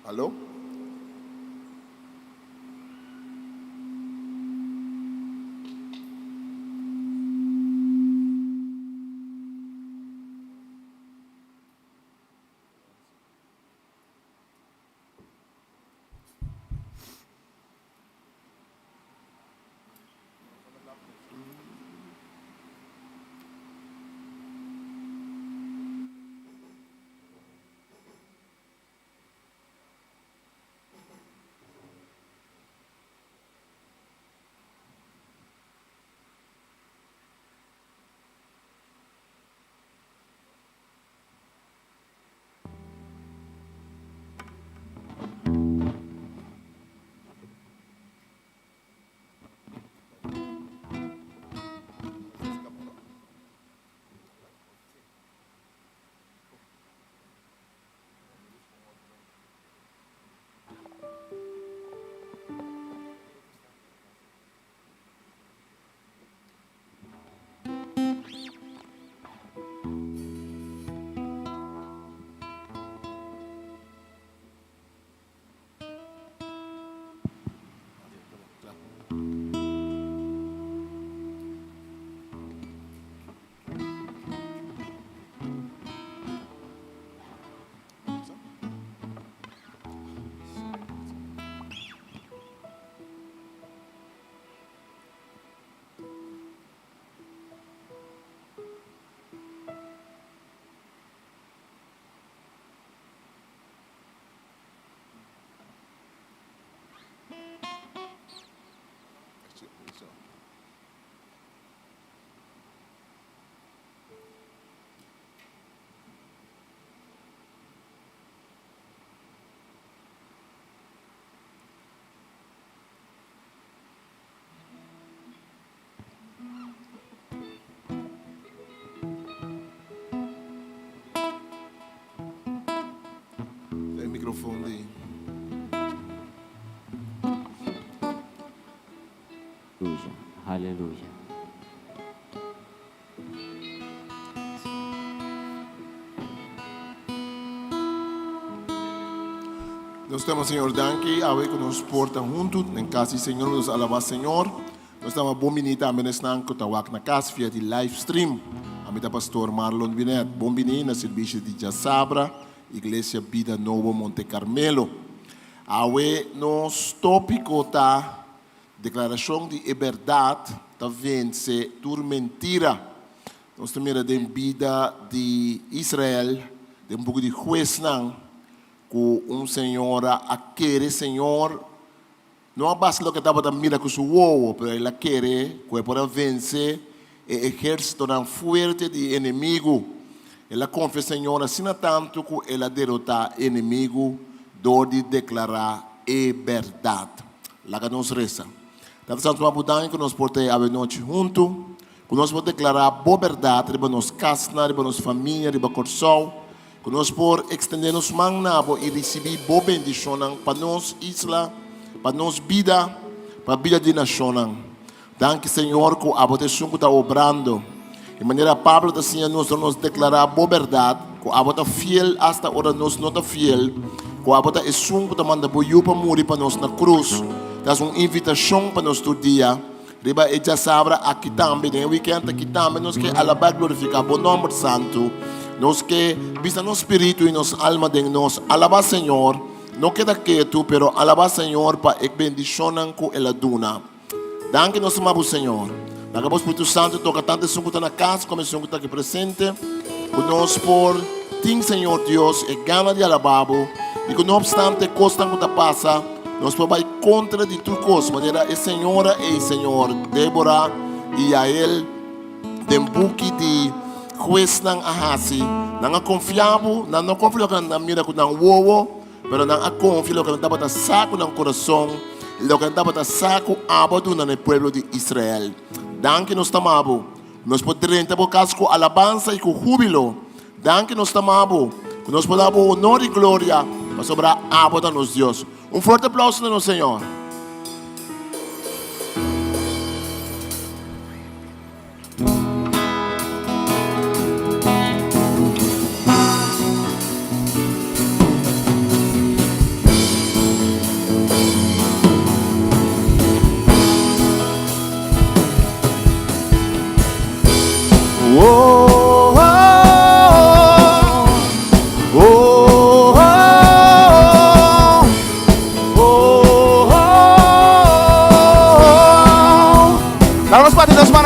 Hallo? E microfoon di. Aleluya, aleluya. Nos ta Señor danki awe ku nos por ta huntu den kas di Señor nos alabá Señor. Nos ta bon bini tambe na esnan ku ta wak na kas via di live stream. Ami ta Pastor Marlon Binet. Bon bini na sirbishi di djasabra Iglesia Bida Nobo Monte Carmelo. Awe nos tópiko ta Deklarashon di e bèrdat ta vense tur mentira. Nos ta mira den bida di Israel, den buki di Huesnan, ku un señora a kere Señor, no a base loke tabata mira ku su wowo, pero el a kere ku e por a vense e ehérsitonan fuerte di e enemigu. El a konfia Señor asina tantu ku el a derotá e enemigu dor di deklará e bèrdat. Laga nos resa. Tata Santu Mama bo danki ku nos por ta e awenochi huntu, ku nos por deklará bo bèrdat riba nos kasnan, riba nos famia, riba Kòrsou, ku nos por ekstendé nos man na bo i risibí bo bendishonnan pa nos isla, pa nos bida, pa bida di nashonnan. Danki Señor ku abo ta esun ku ta obrando. E manera Pablo ta siña nos dor nos deklará bo bèrdat, ku abo ta fiel asta ora nos no ta fiel, ku abo ta esun ku ta manda bo Yu pa muri pa nos na krus, ta hasi un invitashon pa nos tur dia. Riba e djasabra aki tambe, den e wikènt aki tambe nos ke alabá i glorifiká bo nòmber santu. Nos ke bisa nos spiritu i nos alma den nos, Alabá Señor! No keda ketu, pero alabá Señor pa e bendishonnan ku el a duna. Danki nos ama bo Señor. Laga bo Spiritu Santu toka tantu esun ku ta na kas komo esun ku ta aki presente, ku nos por tin Señor Dios e gana di alabá bo i ku no opstante e kosnan ku ta pasa nos por bai kontra di tur kos manera e señora ei Señor Débora i Yael den buki di Huesnan a hasi. Nan a konfia bo, nan no konfia loke nan a mira ku nan wowo, Pero nan a konfia loke nan tabata sa ku nan kurason i loke nan tabata sa ku abo a duna na e pueblo di Israel. Danki nos ta ama bo. Nos por drenta bo kas ku alabansa i ku húbilo. Danki nos ta ama bo, ku nos por da bo honor i gloria, pasobra abo ta nos Dios. Un fuerte aplauso na nos Señor.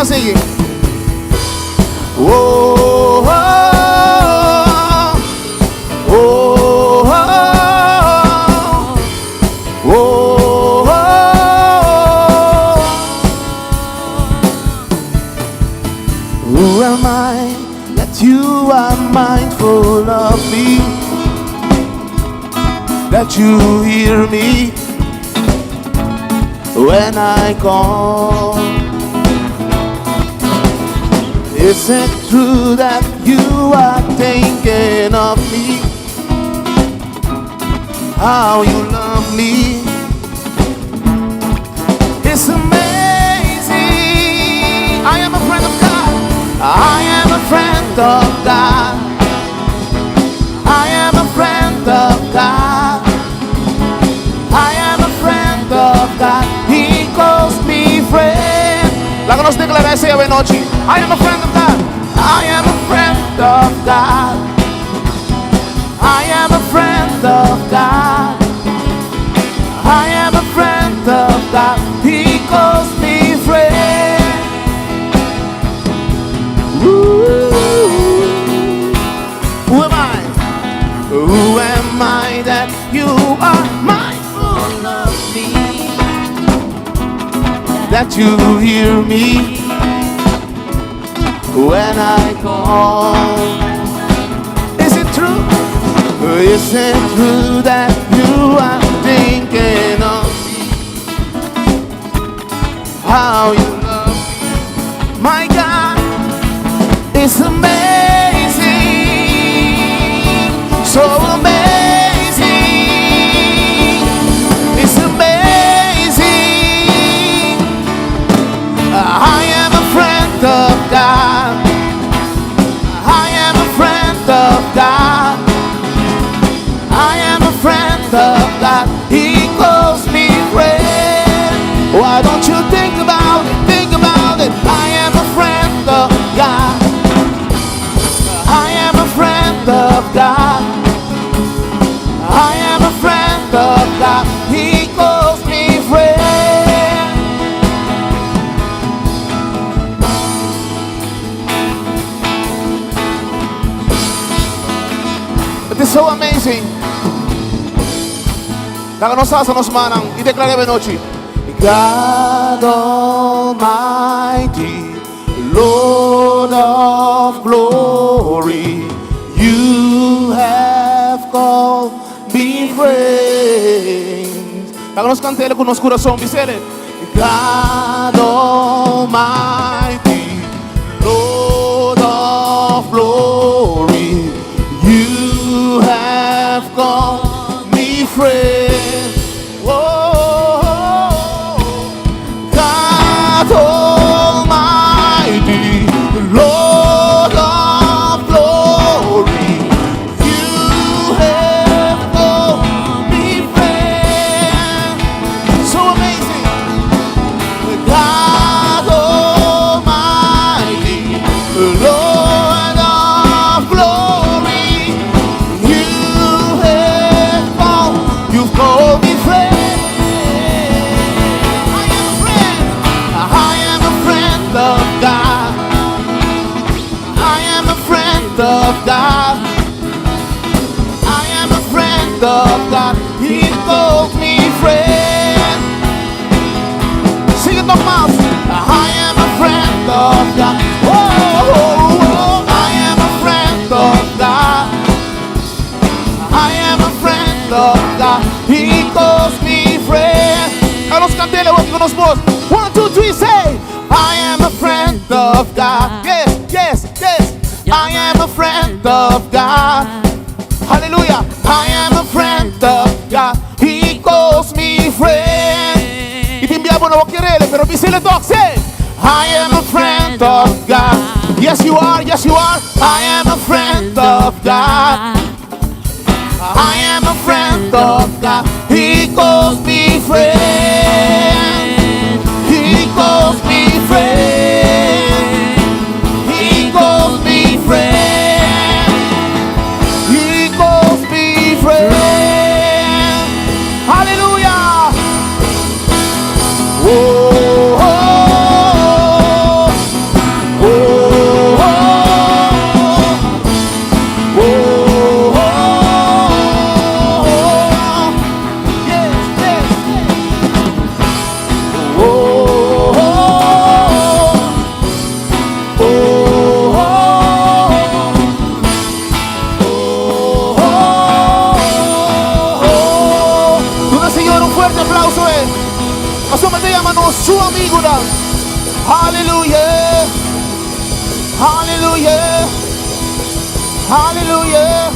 Laga nos sigui. Oh, oh, oh, oh, oh. Who am I that you are mindful of me? That you hear me when I call? Is it true that you are thinking of me? How you love me? It's amazing. I am a friend of God. I am a friend of God. I am a friend of God. I am a friend of God. He calls me friend. Laga nos deklará esei anochi. I am a friend of God. I am a friend of God. I am a friend of God. I am a friend of God. He calls me friend. Ooh. Who am I? Who am I that you are mindful of me? That you hear me when I call. Is it true? Is it true that you are thinking of me? How you love me, my God, it's amazing, so amazing, it's amazing. I am a friend of God. I am a friend of God. I am a friend of God. He calls me friend. Why don't you think about it? Think about it. I am a friend of God. I am a friend of God. I am a friend of God. He calls me friend. It is so amazing. Laga nos alsa nos mannan i deklará anochi. God Almighty, Lord of glory, you have called me friend. Laga nos kant'é ku nos kurason, bis'é. God Almighty, Lord of glory, you have called me friend. Oh, God Almighty, Lord of glory, you have called me friend. So amazing. God Almighty, Lord of glory, you have called, you've called me friend. I am a friend. I am a friend of God. I am a friend of God. I am a friend of God. He called me friend. Sing it nogmaals. I am a friend of God. Oh, I am a friend of God. I am a friend of God. He calls me friend. Nos kant'é ku nos bos. One, two, three, say. I am a friend of God. Yes. I am a friend of God. Hallelujah. I am a friend of God. He calls me friend. Itimbiabo na wakirele, pero bisile talk, say. I am a friend of God. Yes, you are. Yes, you are. I am a friend of God. I am a friend of God. He calls me friend. He calls me friend. He calls me friend. He calls me friend. Hallelujah. Oh, oh, e. Pasobra e ta yama nos su amigunan. Haleluya! Haleluya! Haleluya!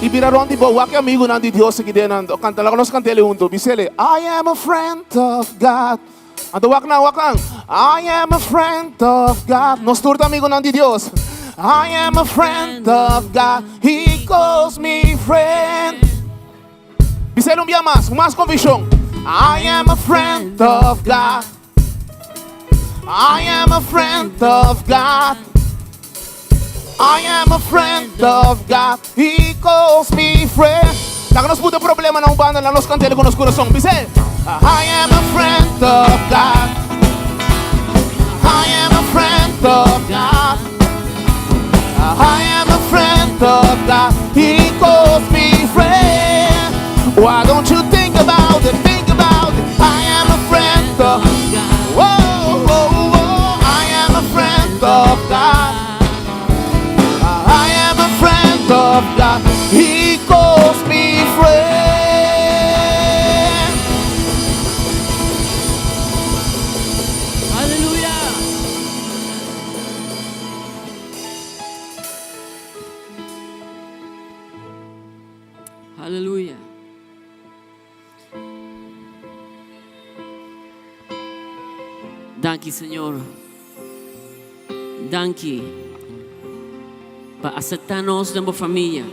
I bira rond di bo, wak e amigunan di Dios aki den nan. Kanta, laga nos kant'el huntu. Bis'el, I am a friend of God. Anto wak nan, wak nan. I am a friend of God. Nos tur ta amigunan di Dios. I am a friend of God. He calls me friend. Bis'el un bia mas, ku mas konvikshon. I am a friend of God. I am a friend of God. I am a friend of God. He calls me friend. Laga nos puta problema na un banda, laga nos kant'el ku nos kurason. Bis'el, I am a friend of God. I am a friend of God. I am a friend of God. He calls me friend. Why don't you think about it? Think about it. I am a friend of God. Whoa, whoa, whoa. I am a friend of God. I am a friend of God. He calls me friend. Aleluya! Aleluya! Danki Señor. Danki pa acepta nos den bo familia.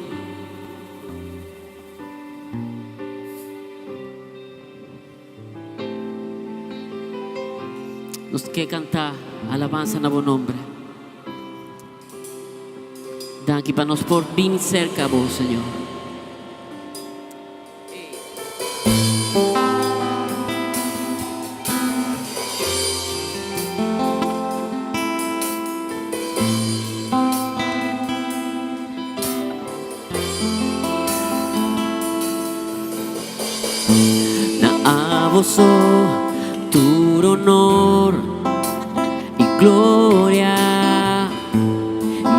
Nos ke canta alabanza na bo nombre. Danki pa nos por bini cerca bo, Señor. Na abo so tur honor i gloria.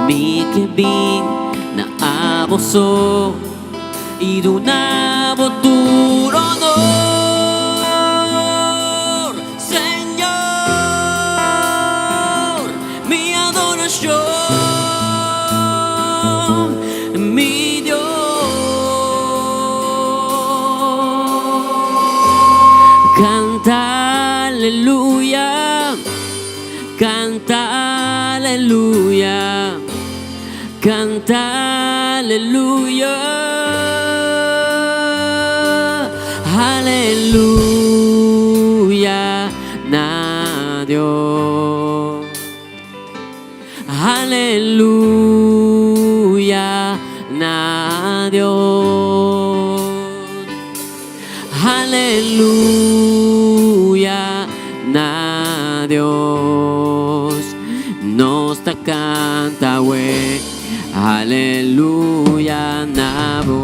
Mi ke bin na abo so i duna bo tur honor, Señor, mi adorashon, mi Dios. Canta aleluya, canta aleluya. Canta aleluya, aleluya na Dios. Aleluya na Dios. Aleluya na Dios. Nos ta canta we. Aleluya na bo.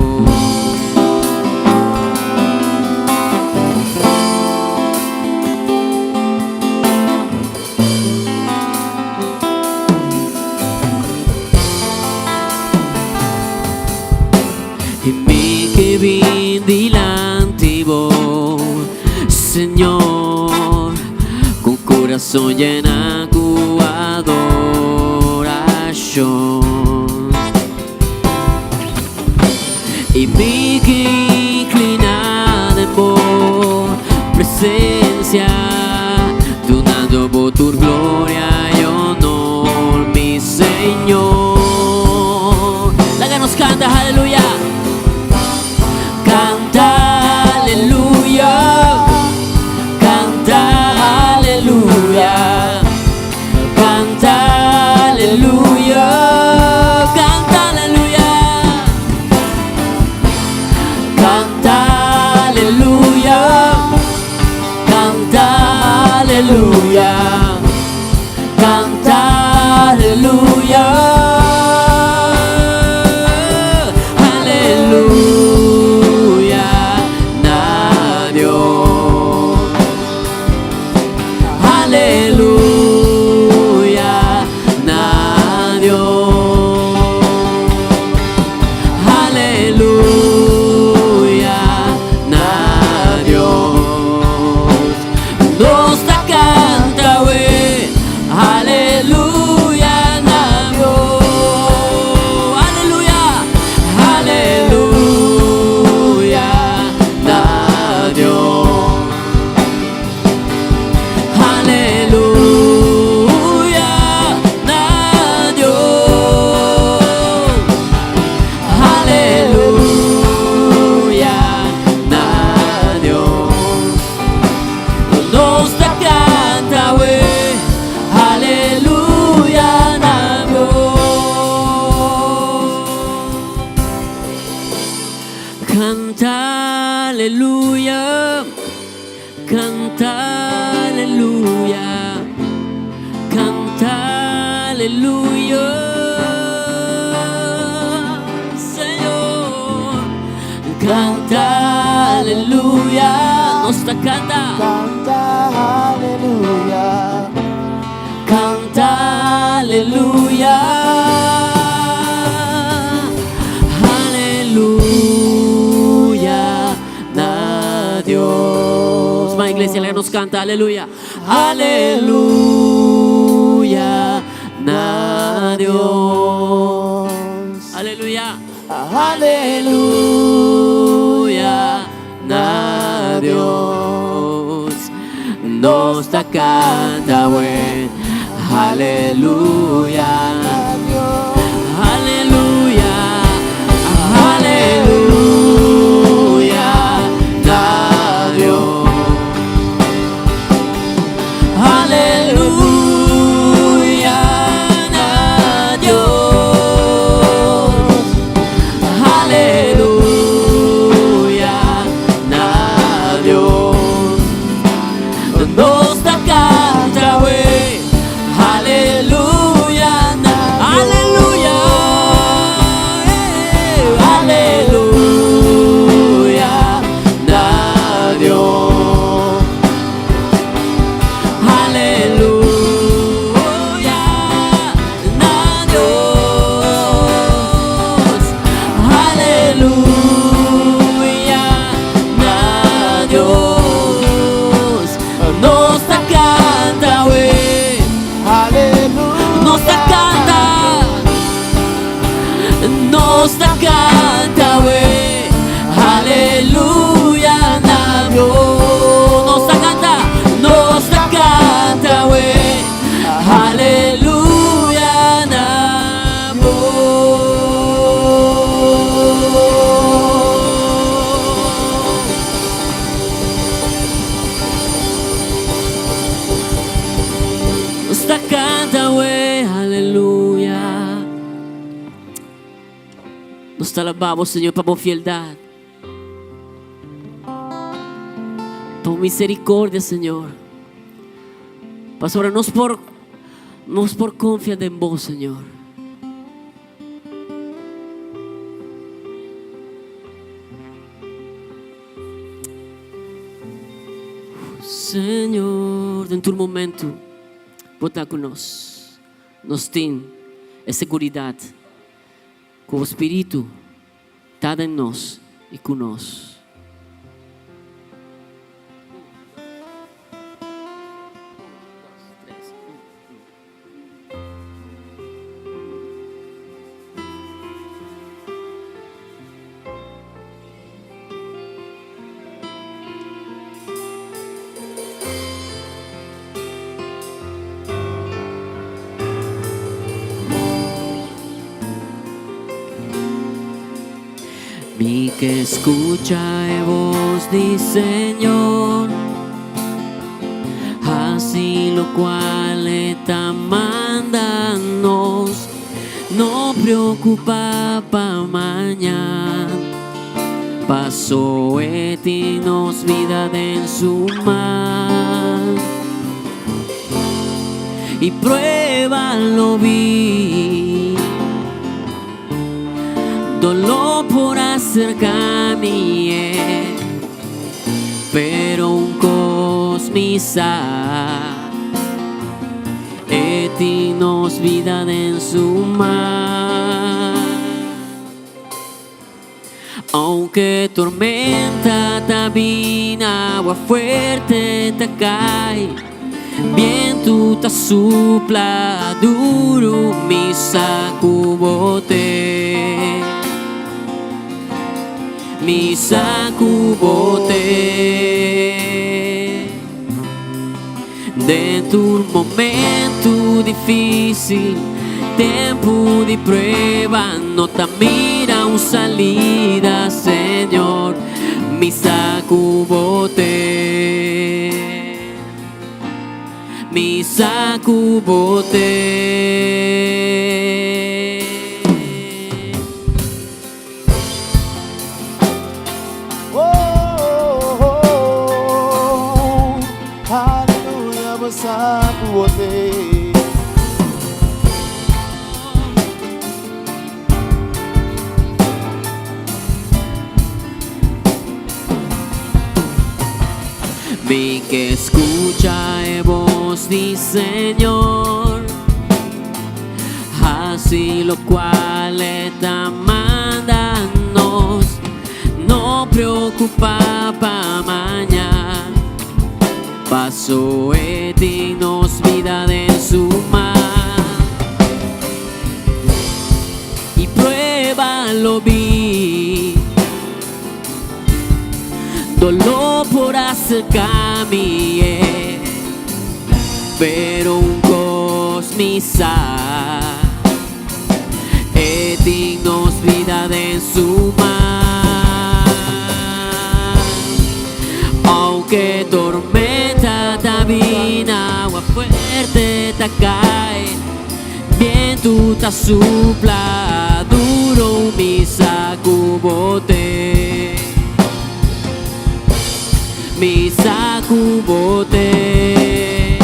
I mi ke bin dilanti bo, Señor, ku kurason yená ku adorashon. I mi ke inkliná den bo presensia, dunando bo tur gloria i honor, mi Señor. Laga nos kanta, aleluya! Kanta aleluya, kanta aleluya, kanta aleluya, kanta aleluya. Kanta aleluya, kanta aleluya, kanta aleluya. Aleluya na Dios. Aleluya na Dios. Aleluya na Aleluya, canta aleluya, canta aleluya, Señor. Canta aleluya, nos ta canta. Canta aleluya. Canta aleluya. Aleluya na Dios. Ma iglesia, laga nos canta aleluya. Aleluya na Dios. Aleluya. Aleluya na Dios. Nos ta canta buen. Aleluya. Aleluya. Aleluya na Dios. Aleluya na Dios. Aleluya na Dios. Nos ta canta we. Aleluya na Aleluya. Aleluya na Dios. Aleluya na Dios. Aleluya na Dios. Nos ta canta we. Aleluya. Nos ta canta. Nos ta canta we. Aleluya na Dios. Nos ta canta. Nos ta canta we. Aleluya na Dios. Nos ta canta we, aleluya. Nos ta alabamos, Señor, pa bo fieldad. Tu misericordia, Señor. Pastor, nos por confia den bo, Señor. Señor, den tur momento, bo ta cu nos. Nos tin e seguridad cu e Spirito ta den nos y cu nos. Un, dos, tres. Un, un. Mi ke scucha e voz di Señor, Haci locual E ta manda nos, No preocupa pa mañan, Paso E tin nos bida den su man. Y prueba lo bin, Dolor por acerca mi, pero un cos mi sa, E tin nos bida den su man. Aunque tormenta ta bin, awa fuerte ta cay, Viento ta supla duro, mi sa cu Bo t'ey. Mi sa cu Bo t'ey. Den un momento dificil, tempo di prueba, no ta mira un salida, Señor, mi sa cu Bo t'ey. Mi sa cu Bo t'ey. Oh. ku bo t'ei. Mi ke skucha e bos di Señor, hasi lokual E ta manda nos, no preokupá pa mañan, paso E tin nos bida den su man. I prueba lo bin, doló por aserká mi, eh, pero un kos mi sa, E tin nos bida den su man. Aunke tormenta ta bin, awa fuerte ta kai, bientu ta supla duru, mi sa ku bo t'ei. Mi sa ku bo t'ei.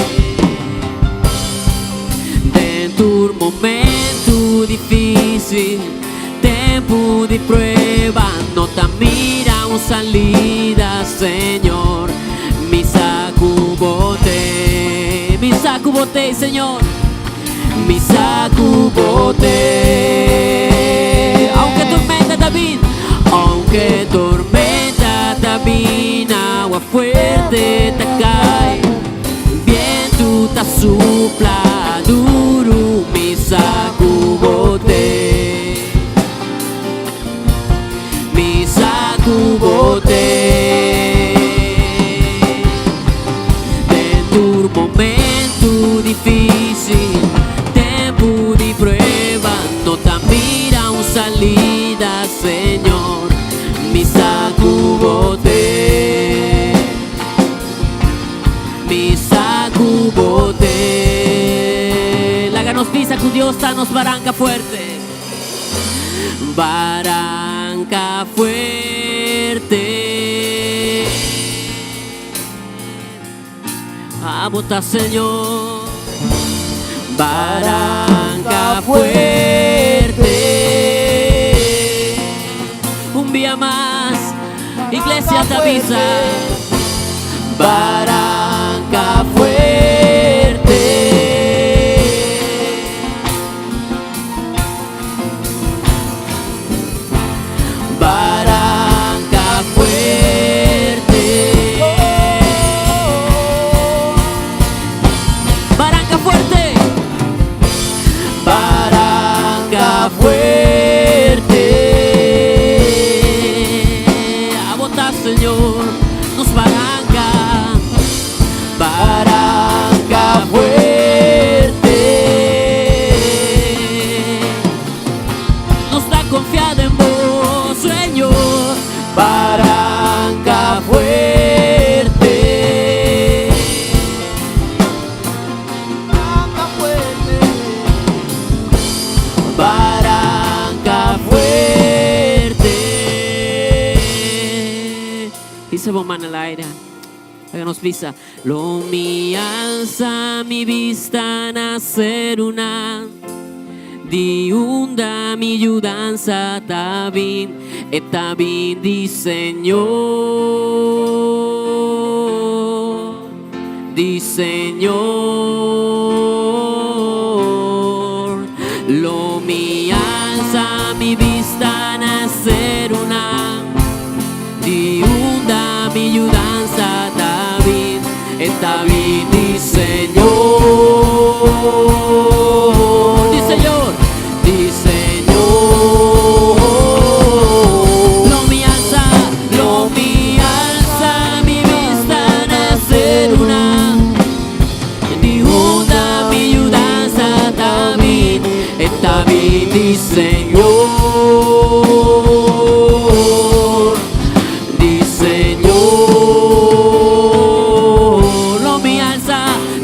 Den tur momento difísil, tempu di prueba, no ta mira un salida, Señor. Mi sa ku bo t'ei. Mi sa ku bo t'ei, Señor. Mi sa ku bo t'ei. Aunke tormenta ta bin, aunke tormenta ta bin, awa fuerte ta kai, bientu ta supla duru, mi sa ku bo t'ei. Mi sa ku bo t'ei. Den tur momento difísil, tempu di prueba, no ta mira un salida, Señor. Mi sa ku bo t'ei. Mi sa ku bo t'ei. Laga nos bisa ku Dios ta nos baranka fuerte. Baranka fuerte. Abo ta Señor. Baranka fuerte. Un dia mas, iglesia ta bisa. Baranka fuerte. Baranka fuerte. Baranka fuerte. Baranka fuerte. Abo ta Señor, nos baranka. Baranka fuerte. Nos ta konfia den bo, Señor. Baranka fuerte. Baranka fuerte. Baranka fuerte. Hisa bo man na aire. Laga nos bisa. Lo mi alsa mi bista na serunan. Di unda mi yudansa ta bin, e ta bin di Señor. Di Señor. Lo mi alsa mi bista na serunan. Di unda mi yudansa ta bin, e ta bin di Señor. Di Señor, di Señor. Lo mi alsa mi bista na serunan. Di unda mi yudansa ta bin, e ta bin di Señor. Di Señor.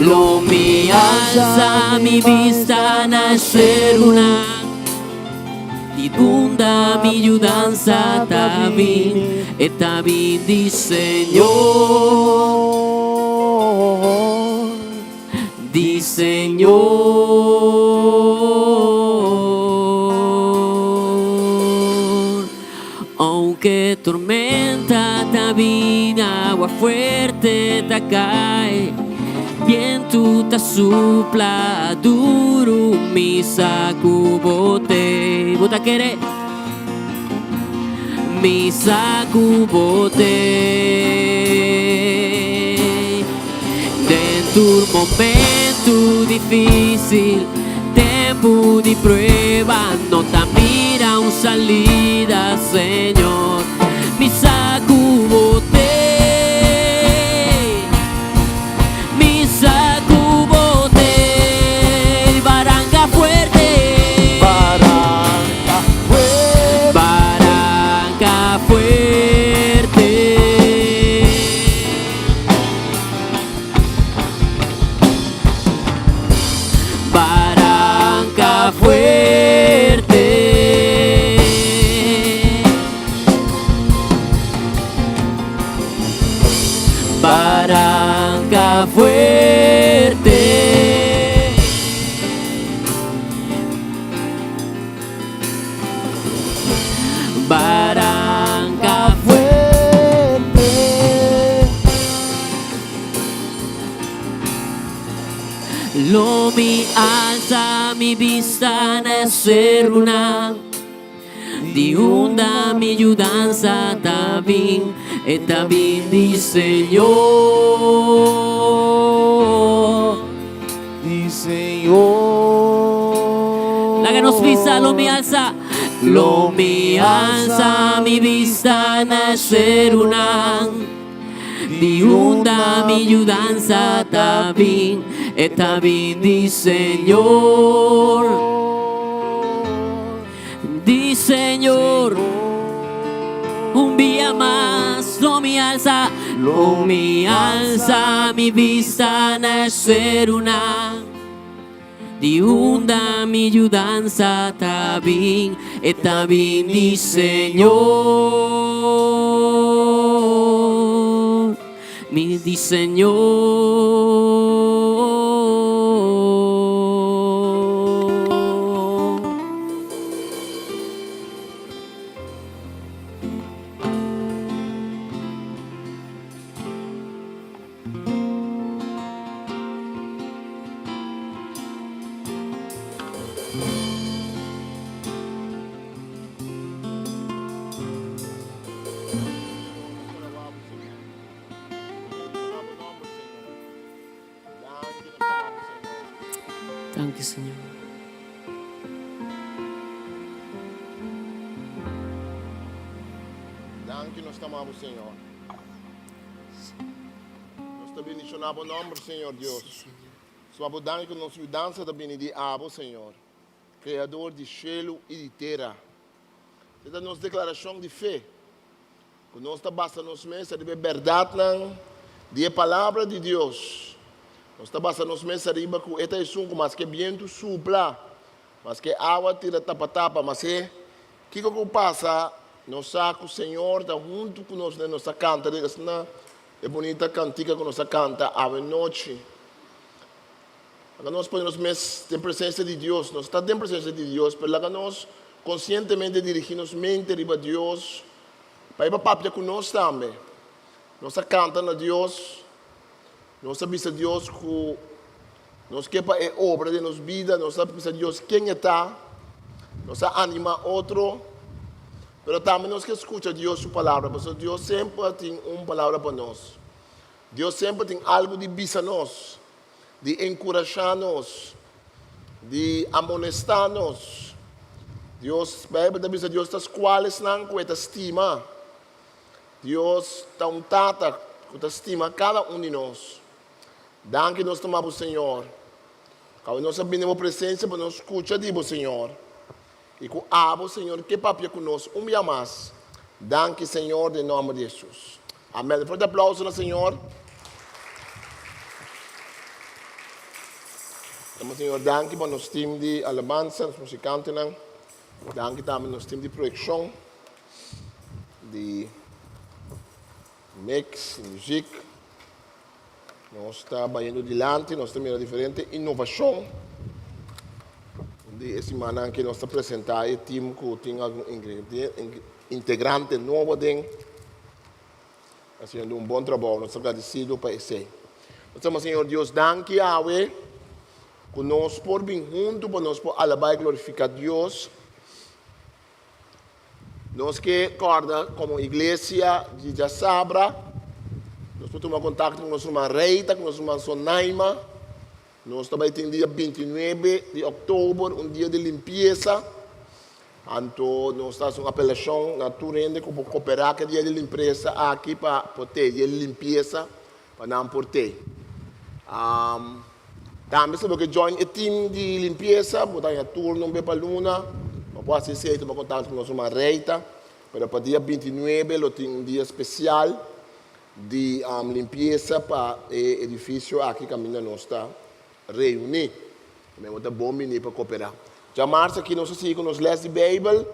Lo mi alsa mi bista na serunan. Di unda mi yudansa ta bin, e ta bin di Señor. Di. Señor. Aunke tormenta ta bin, agua fuerte ta kai, bientu ta supla duru, mi sa ku bo t'ei. Bo ta kere? Mi sa ku bo t'ei. Den tur momentu difísil, tempu di prueba, no ta mira un salida, Señor. Mi sa ku bo t'ei. Mi sa ku bo t'ei. Baranka fuerte. Baranka fuerte. Baranka fuerte. Baranka fuerte. Baranka fuerte. Baranka fuerte. Lo mi alsa mi bista na e serunan, di unda mi yudansa ta bin, e ta bin di Señor. Di Señor. Laga nos bisa, lo mi alsa. Lo mi alsa mi bista na e serunan, di unda mi yudansa ta bin, e ta bin di Señor. Di Señor. Un bia mas lo mi alsa, lo mi alsa mi bista na e serunan, di unda mi yudansa ta bin, e ta bin di Señor. Mi di Señor. Danki Señor. Danki nos ta ama bo Señor. Nos ta bendiciona bo nomber Señor Dios. Suma bo danki cu nos yudansa ta bini di abo Señor, Creador di cielo y di tera. Esei ta nos declaracion di fe, cu nos ta basa nos mes ariba e berdadnan di e Palabra di Dios. Nos ta basa nos mes ariba cu e ta esun cu maske bientu supla, maske awa tira tapa tapa, maske Kiko ku pasa, nos sa ku Señor ta huntu ku nos den nos ta kanta den asina e bunita kantika ku nos a kanta awe nochi. Laga nos pone nos mes den presensia di Dios. Nos ta den presensia di Dios, pero laga nos konsientemente dirigí nos mente riba Dios pa e por papia ku nos tambe. Nos a kanta na Dios, nos a bisa Dios ku Nos ke pa e obra den nos bida, nos a bisa Dios ken e ta, nos a animá otro, pero tambe nos ke skucha Dios su palabra, pasobra Dios semper tin un palabra pa nos. Dios semper tin algu di bisa nos, di enkurashá nos, di amonestá nos. Dios, Beibel ta bisa Dios ta skual esnan ku e ta stima. Dios ta un Tata ku ta stima kada un di nos. Danki nos ta ma bo Señor. Awe nos a bini den bo presencia pa nos scucha di bo Señor. Y cu abo Señor ke papia cu nos un bia mas. Danki Señor den nomber di Jesus. Amen. Un fuerte aplauso na Señor. Damos Señor danki pa nos team di alabanza, nos musicantenan. Danki tambe nos team di proyeccion, di mix, di muziek. Nos ta bayendo dilanti, nos ta mira diferente innovacion. Di e simannan aki nos ta presenta e team cu tin algun integrante nobo aden. Haciendo un bon trabou, nos ta agradecido pa esey. Nos ta Señor Dios danki awe cu nos por bin hunto pa nos por alaba y glorifica Dios. Nos ke kòrda komo iglesia di djasabra, nos por tuma kontakto ku nos ruman Reita, ku nos ruman Sonaima. Nos ta bai tin dia 29 di òktober un dia di limpiesa. Anto nos ta hasi un apelashon na tur hende ku por koperá ku e dia di limpiesa aki pa por tei dia di limpiesa pa nan por tei. Tambe si bo ke join e team di limpiesa bo ta haña turno un be pa luna. Bo por hasi esei tuma kontakto ku nos ruman Reita. Pero pa dia 29 lo tin un dia spesial di limpiesa pa e edifisio aki kaminda nos ta reuní. Tambe bo ta bon bini pa koperá. Djamars aki nos a sigui ku nos lès di Beibel.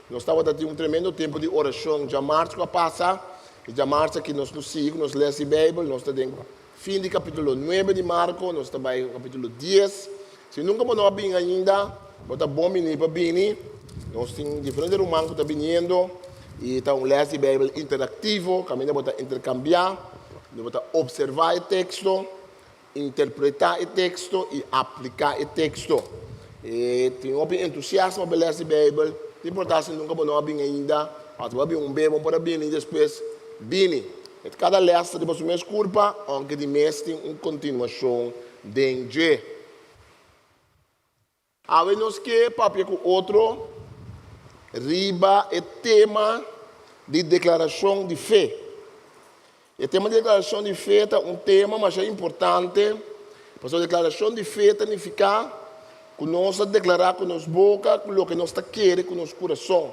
Nos tabata tin un tremendo tempu di orashon djamars ku a pasa. I djamars aki nos lo sigui ku nos lès di Beibel. Nos ta den fin di kapítulo nuebe di Marko, nos ta bai kapítulo dies. Si nunka bo no a bini ainda, bo ta bon bini pa bini. Nos tin diferente ruman ku ta biniendo i ta un lès di Beibel interaktivo kaminda bo ta interkambiá, bo ta opservá e teksto. Interpretá e teksto i apliká e teksto. E tin hopi entusiasmo pa lès di Beibel. No importá si nunka bo no a bin ainda, òf bo a bin un bes, bo por a bini despues bini. Kada lès ta riba su mes kurpa, ounke di mes tin un kontinuashon den dje. Awe nos ke papia ku otro riba e tema di deklarashon di fe. E tema di deklarashon di fe ta un tema masha importante, pasobra deklarashon di fe ta nifiká ku nos a deklará ku nos boka ku loke nos ta kere ku nos kurason.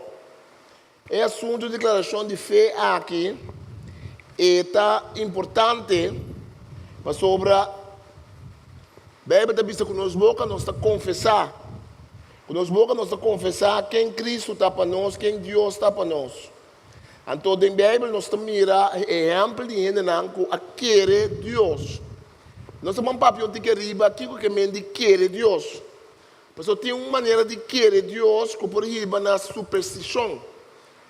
E asuntu di deklarashon di fe aki e ta importante pasobra Beibel ta bisa ku nos boka nos ta konfesá, ku nos boka nos ta konfesá ken Kristu ta pa nos, ken Dios ta pa nos. Anto den Beibel nos ta mira e ehèmpel di hendenan ku a kere Dios. Nos ta ban papia un tiki ariba kiko ke men di kere Dios. Pasobra tin un manera di kere Dios ku por hiba na superstishon.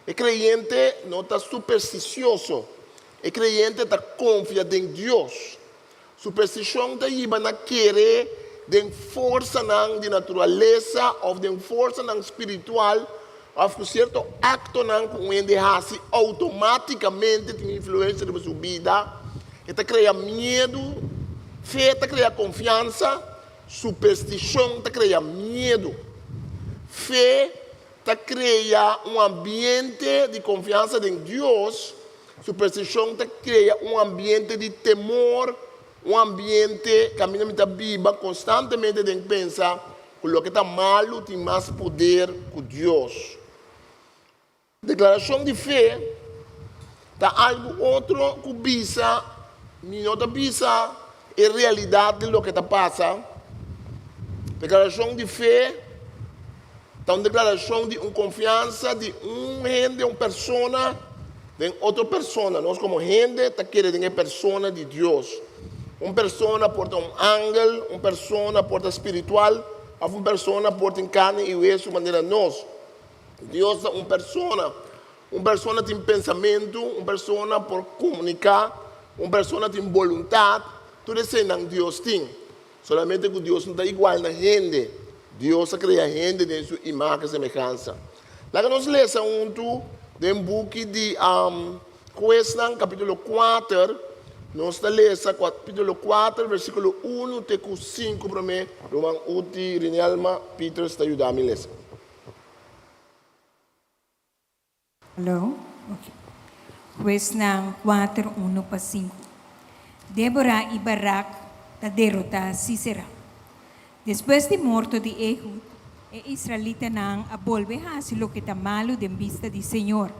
E kreyente no ta superstisioso. E kreyente ta konfia den Dios. Superstishon ta hiba na kere den forsanan di naturalesa òf den forsanan spiritual òf ku sierto aktonan ku un hende hasi outomátikamente tin influensia riba su bida. E ta krea miedu. Fe ta krea konfiansa. Superstishon ta krea miedu. Fe ta krea un ambiente di konfiansa den Dios. Superstishon ta krea un ambiente di temor, un ambiente kaminda mi ta biba konstantemente den pensa ku loke ta malu tin mas poder ku Dios. Deklarashon di fe ta algu otro ku bisa mi no ta bisa e realidat di loke ta pasa. Deklarashon di fe ta un deklarashon di un konfiansa di un hende, un persona den otro persona. Nos komo hende ta kere den e persona di Dios. Un persona por ta un angel, un persona por ta spiritual òf un persona por tin karni i wesu manera nos. Dios ta un persona. Un persona tin pensamentu, un persona por komuniká, un persona tin boluntat. Tur eseinan Dios tin. Solamente ku Dios no ta igual na hende. Dios a krea hende den su imagen i semehansa. Laga nos lesa huntu den buki di Huesnan kapítulo kuater. Nos ta lesa kapítulo kuater versíkulo unu te ku sinku promé. Ruman Uti Rinelma Peters ta yuda mi lesa. Hallo? Ok. Huesnan kuater unu pa sinku. Débora i Barak ta derotá Sísera. Despues di morto di Ehud, e israelitanan a bolbe hasi loke ta malu den bista di señor.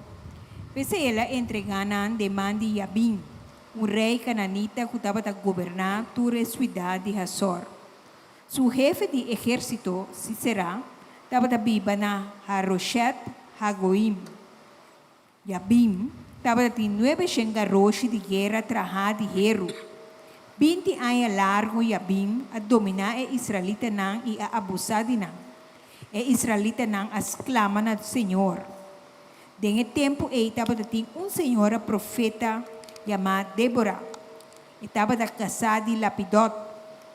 P'esei el a entregá nan den man di Yabin, un rei kananita ku tabata goberná tur e suidat di Hasor. Su hefe di ehérsito, Sísera, tabata biba na Haroshet Hagoim. Yabin tabata tin nuebe shen garoshi di guera trahá di heru. 20 aña largu Jabin a dominá e israelitanan i a abusá di nan. E israelitanan a sklama na señor. Den e tempu ei tabata tin un señora profeta yamá Débora. E tabata kasá di Lapidot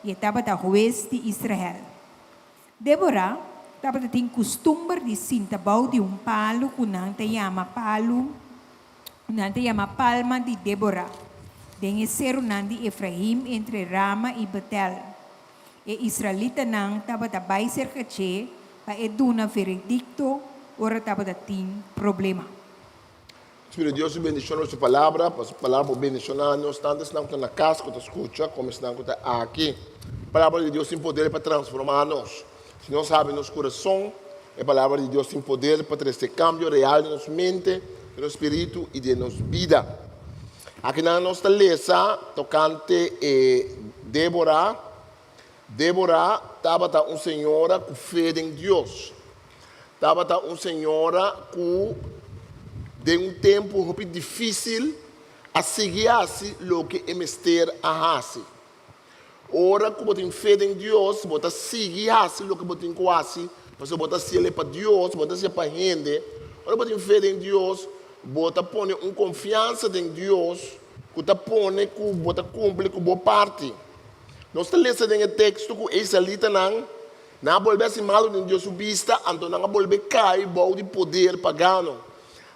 i e tabata hues di Israel. Débora tabata tin kustumber di sinta bou di un palu ku nan ta yama palu ku nan ta yama Palma di Débora, den e serunan di Efraim entre Rama i Betel. E israelitanan tabata bai serka dje pa e duna veredikto ora tabata tin problema. Spiritu di Dios su bendishon riba su palabra, pa su palabra por bendishoná nos, tantu esnan ku ta na kas ku ta skucha komo esnan ku ta aki. Palabra di Dios tin poder pa transformá nos. Si nos habri nos kurason, e palabra di Dios tin poder pa trese kambio real den nos mente, den nos spiritu i den nos bida. Akinan nos ta lesa tokante e Débora. Débora tabata un señora ku fe den Dios. Tabata un señora ku den un tempu hopi difísil a sigui hasi loke e mester a hasi. Ora ku bo tin fe den Dios, bo ta sigui hasi loke bo tin ku hasi, pasobra bo ta hasiel pa Dios, bo no ta hasiel pa hende. Ora bo tin fe den Dios, bo ta pone un konfiansa den Dios ku ta pone ku bo ta kumpli ku bo parti. Nos ta lesa den e teksto ku e israelitanan nan a bolbe hasi malu den Dios su bista, anto nan a bolbe kai bou di poder pagano.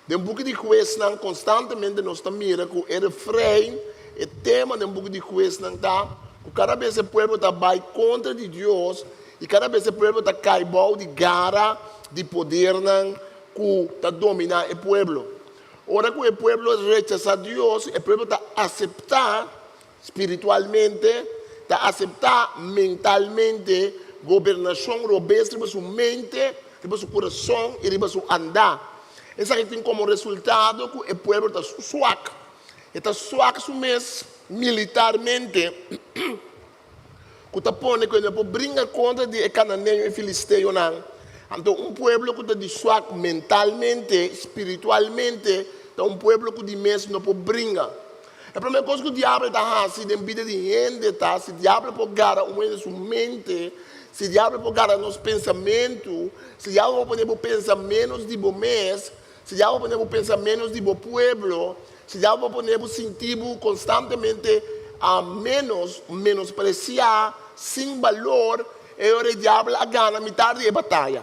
Den buki di Huesnan konstantemente nos ta mira ku e refrein, e tema den buki di Huesnan ta ku kada bes e pueblo ta bai kontra di Dios i kada bes e pueblo ta kai bou di gara di podernan ku ta dominá e pueblo. Ora ku e pueblo rechasá Dios, e pueblo ta aseptá Spiritualmente, ta aseptá mentalmente gobernashon robes riba su mente, riba su kurason i riba su andá. Esaki tin komo resultado ku e pueblo ta suak. E ta suak su mes militarmente, ku ta pone ku e no por bringa kontra di e kananeño i filisteonan. Anto un pueblo ku ta di suak mentalmente, spiritualmente, ta un pueblo ku di mes no por bringa. E promé kos ku diabel ta hasi den bida di hende ta, si diabel por gara un hende su mente, si diabel por gara nos pensamentu, si diabel por pone bo pensa ménos di bo mes, si diabel por pone bo pensa ménos di bo pueblo, si diabel por pone bo sinti bo konstantemente ménos, menospresiá, sin balor, e ora e diabel a gana mitar di e bataya.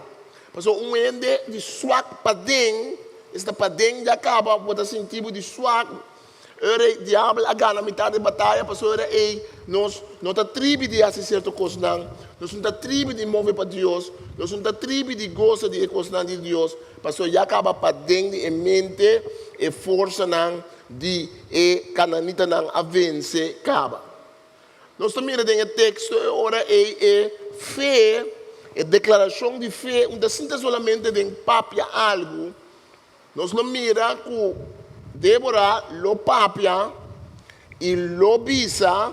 Pasobra un hende di suak paden, esta paden ya kaba bo ta sinti bo di suak. Ora e diabel a gana mitad di bataya, pasobra ora ei nos no ta tribi di hasi sierto kosnan, nos no ta tribi di move pa Dios, nos no ta tribi di gosa di e kosnan di Dios, pasobra ya kaba paden di e mente e forsanan di e kananitanan a vense kaba. Nos ta mira den e teksto e ora ei e fe, e deklarashon di fe, un ta sinta solamente den papia algu. Nos lo mira ku Débora lo papia i lo bisa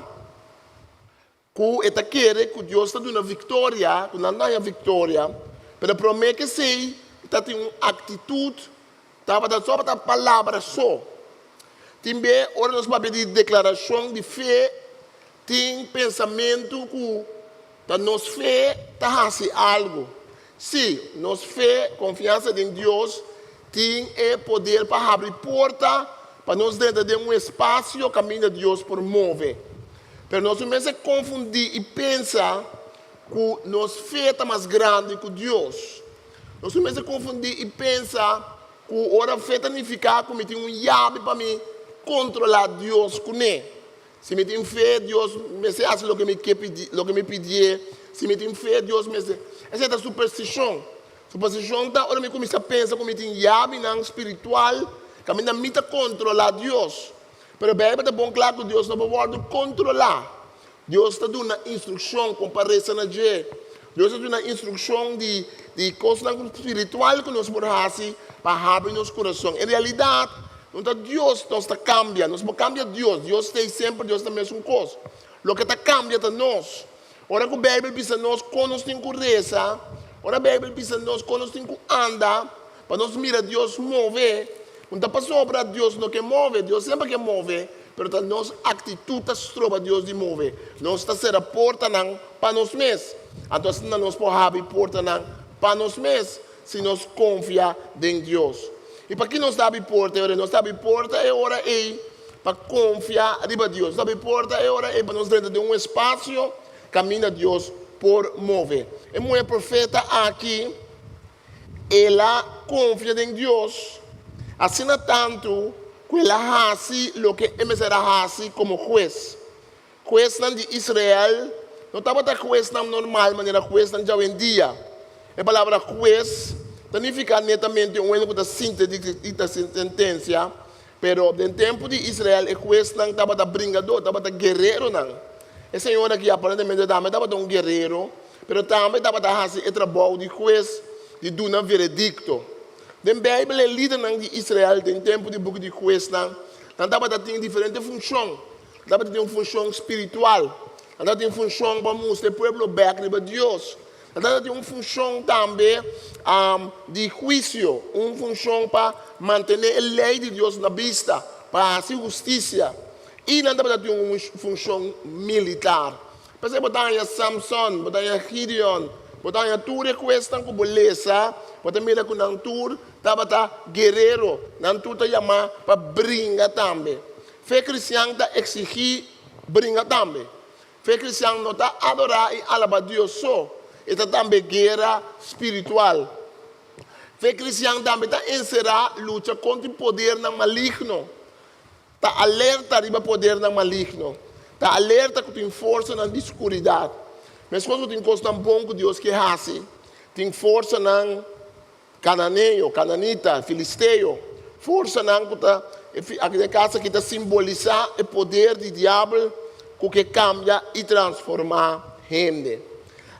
ku e ta kere ku Dios ta duna viktoria, ku nan ta haña viktoria, pero promé ku esei e ta tin un aktitut, tabata tabata palabra so. Tin be ora nos papia di deklarashon di fe, tin pensamentu ku ta nos fe ta hasi algu. Sí, nos fe, konfiansa den Dios, tin e poder pa habri porta pa nos drenta den un espasio kaminda Dios por move. Pero nos no mester konfundí i pensa ku nos fe ta mas grandi ku Dios. Nos no mester konfundí i pensa ku ora fe ta nifiká ku mi tin un yabi pa mi kontrolá Dios kuné. Si mi tin fe, Dios mester hasi loke mi ke pidi, loke mi pidié. Si mi tin fe, Dios mester. Esei ta superstishon. Superstishon ta ora mi kuminsá pensa ku mi tin yabinan spiritual kaminda mi ta kontrolá Dios. Pero Beibel ta bon kla ku Dios no por wòrdu kontrolá. Dios ta duna instrukshon kon pa resa na dje. Dios ta duna instrukshon di di kosnan spiritual ku nos por hasi pa habri nos kurason. En realidat, no ta Dios nos ta kambia, nos por kambia Dios. Dios ta ei semper, Dios ta mesun kos. Loke ta kambia ta nos. Ora ku Beibel bisa nos kon nos tin ku resa, ora Beibel bisa nos kon nos tin ku anda pa nos mira Dios move, no ta pasobra Dios no ke move, Dios semper ke move. pero ta nos aktitut ta stroba Dios di move. Nos ta sera portanan pa nos mes. Anto asina nos por habri portanan pa nos mes si nos konfia den Dios. I paki nos ta habri porta e ora ei? Nos ta habri porta e ora ei pa konfia riba Dios. Nos ta habri porta e ora ei pa nos drenta den un espasio kaminda Dios por move. E muhé profeta aki, el a konfia den Dios asina tantu ku el a hasi loke e mester a hasi komo hues. Huesnan di Israel no tabata huesnan normal manera huesnan djawendia. E palabra hues ta nifiká netamente un hende ku ta sinta i dikta sentensia, pero den tempu di Israel e huesnan tabata bringadó, tabata guereronan. E señor aki aparentemente tambe tabata un guerero, pero tambe tabata hasi e trabou di hues, di duna veredikto. Den Beibel e lidernan di Israel den tempu di buki di Huesnan, nan tabata tin diferente funshon. Nan tabata tin un funshon spiritual. Nan tabata tin funshon pa mustra e pueblo bèk riba Dios. Nan tabata tin un funshon tambe di huisio, un funshon pa mantené e lei di Dios na bista, pa hasi hustisia. I nan tabata tin un funshon militar. P'esei bo ta haña Samson, bo ta haña Gideon, bo ta haña tur e kuesnan ku bo lesa, bo ta mira ku nan tur tabata guerero, nan tur ta yamá pa bringa tambe. Fe kristian ta eksigí bringa tambe. Fe kristian no ta adorá i alabá Dios so, e ta tambe guera spiritual. Fe kristian tambe ta enserá lucha kontra podernan maligno, ta alerta riba podernan maligno, ta alerta ku tin forsanan di skuridat. Meskos ku tin kosnan bon ku Dios ke hasi, tin forsanan Kananeo, kananita, filisteo, forsanan ku ta, aki den kas aki ta simbolisá e poder di diabel ku ke kambia i transformá hende.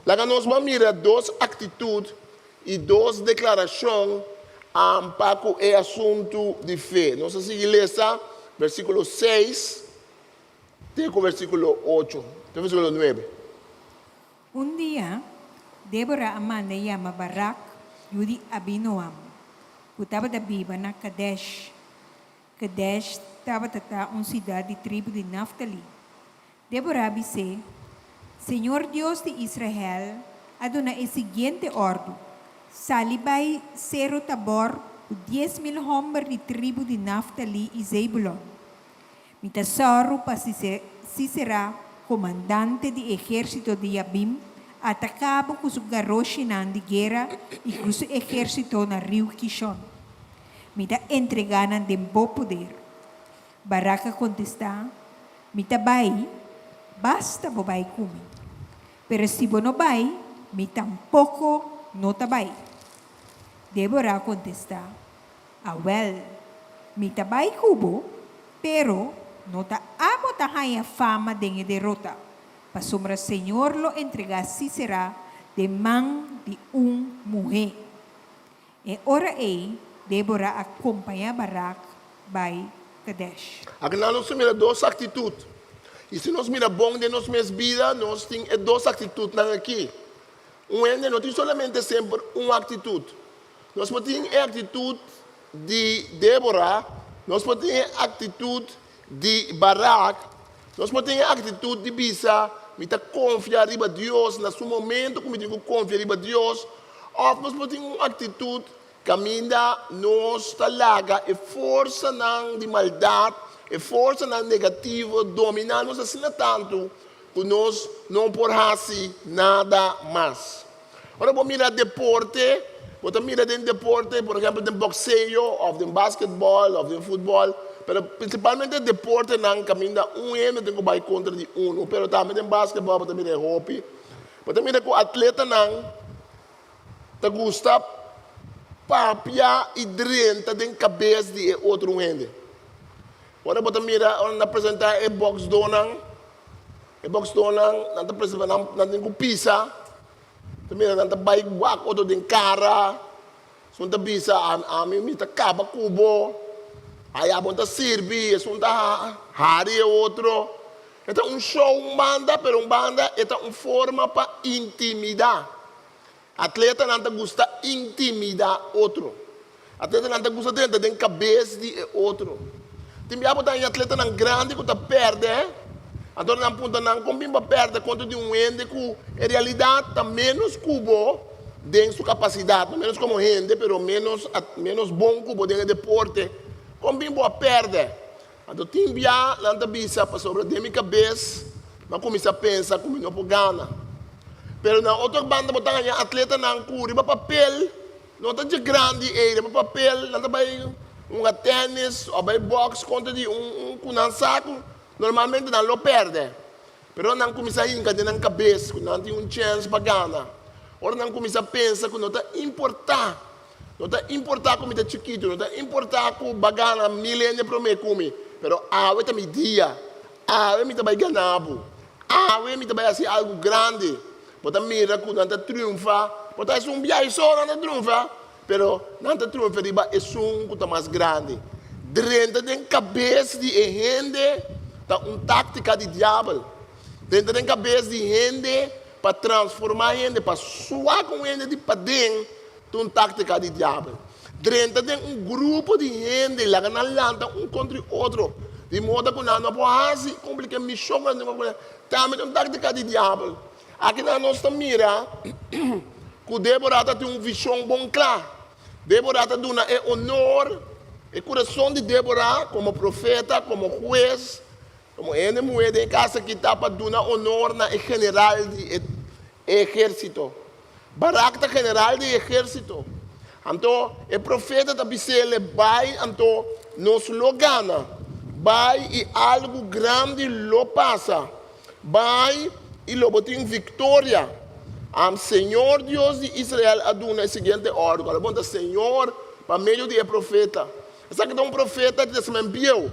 Laga nos ban mira dos aktitut i dos deklarashon pa ku e asuntu di fe. Nos a sigui lesa versíkulo seis te ku versíkulo ocho, te versíkulo nuebe. Un dia, Débora a manda yama Barak, yu di Abinoam, ku tabata biba na Kadesh. Kadesh tabata ta un siudat di tribu di Naftali. Débora a bis'é, Señor Dios di Israel a duna e siguiente òrdu, Sali bai Seru Tabor ku 10,000 hòmber di tribu di Naftali i Zebulon. Mi ta sòru pa Sísera, komandante di ehérsito di Jabim, ataká bo ku su garoshinan di guera i ku su ehérsito na riu Kishon. Mi ta entregá nan den bo poder. Barak a kontestá, Mi ta bai, basta bo bai ku mi. Pero si bo no bai, mi tampoko no ta bai. Débora a kontestá, Awèl, mi ta bai ku bo, pero no ta abo ta haña fama den e derota, pasobra Señor lo entregá Sísera den man di un muhé. E ora ei Débora a kompañá Barak bai Kadesh. Akinan nos ta mira dos aktitut. I si nos mira bon den nos mes bida, nos tin e dos aktitutnan aki. Un hende no tin solamente semper un aktitut. Nos por tin e aktitut di Débora, nos por tin e aktitut di Barak, nos por tin e aktitut di bisa, Mi ta konfia riba Dios na su momento ku mi tin ku konfia riba Dios, òf nos por tin un aktitut kaminda nos ta laga e forsanan di maldat, e forsanan negativo dominá nos asina tantu ku nos no por hasi nada mas. Ora bo mira deporte, bo ta mira den deporte, por ehempel den boxeo of den basketball of den futbol, pero principalmente deportenan caminda un hende tin cu bay contra di uno, pero tambe den basketball bo ta mira e hopi. Bo ta mira cu atletanan ta gusta papia y drenta den cabes di e otro un hende. Ora bo ta mira ora nan ta presenta e boxdonan, e boxdonan nan ta presenta nan tin cu pisa. Ta mira nan ta bai wak otro den kara. Esun ta bisa, Ami mi ta kaba ku bo. Aya bo ta sirbi. Esun ta hari e otro. E ta un show un banda, pero un banda e ta un forma pa intimidá. Atletanan ta gusta intimidá otro. Atletanan ta gusta drenta den kabes di e otro. Tin bia bo ta haña atletanan grandi ku ta pèrdè, anto nan puntra nan kon bin bo a pèrdè kontra di un hende ku en realidat ta ménos ku bo den su kapasidat, no ménos komo hende, pero ménos ménos bon ku bo den e deporte. Kon bin bo a pèrdè? Anto tin bia nan ta bisa pasobra den mi kabes mi a kuminsá pensa ku mi no por gana. Pero na otro banda bo ta haña atletanan ku riba papel no ta dje grandi ei, riba papel nan ta bai hunga tènis òf bai bòks kontra di un ku nan sa ku normalmente nan lo pèrdè. Pero nan kuminsá hinka den nan kabes ku nan tin un chèns pa gana. Ora nan kuminsá pensa ku no ta importá No ta importá ku mi ta chikitu, no ta importá ku bo a gana mil hende promé ku mi, pero awe ta mi dia. Awe mi ta bai gana bo. Awe mi ta bai hasi algu grandi. Bo ta mira ku nan ta triunfa. Por ta esun biahe so nan ta triunfa, pero nan ta triunfa riba esun ku ta mas grandi. Drenta den kabes di e hende ta un táktika di diabel. Drenta den kabes di hende pa transformá hende, pa suak un hende di paden. Ta un táktika di diabel. Drenta den un grupo di hende i laga nan lanta un kontra i otro, di moda ku nan no por hasi kumpli ku e mishon ku nan tin ku Tambe ta un táktika di diabel. Aki nan nos ta mira ku Débora ta tin un vishon bon kla. Débora ta duna e onor, e kurason di Débora komo profeta, komo hues, komo hende muhé den e kas aki ta pa duna onor na e general di e ehérsito. Barak ta general di ehérsito. Anto e profeta ta bis'é, Bai, anto nos lo gana. Bai i algu grandi lo pasa. Bai i lo bo tin viktoria. Am señor Dios di Israel a duna e siguiente òrdu. Kòrda bon, ta señor pa medio di e profeta. Esaki ta un profeta di Testament Bieu.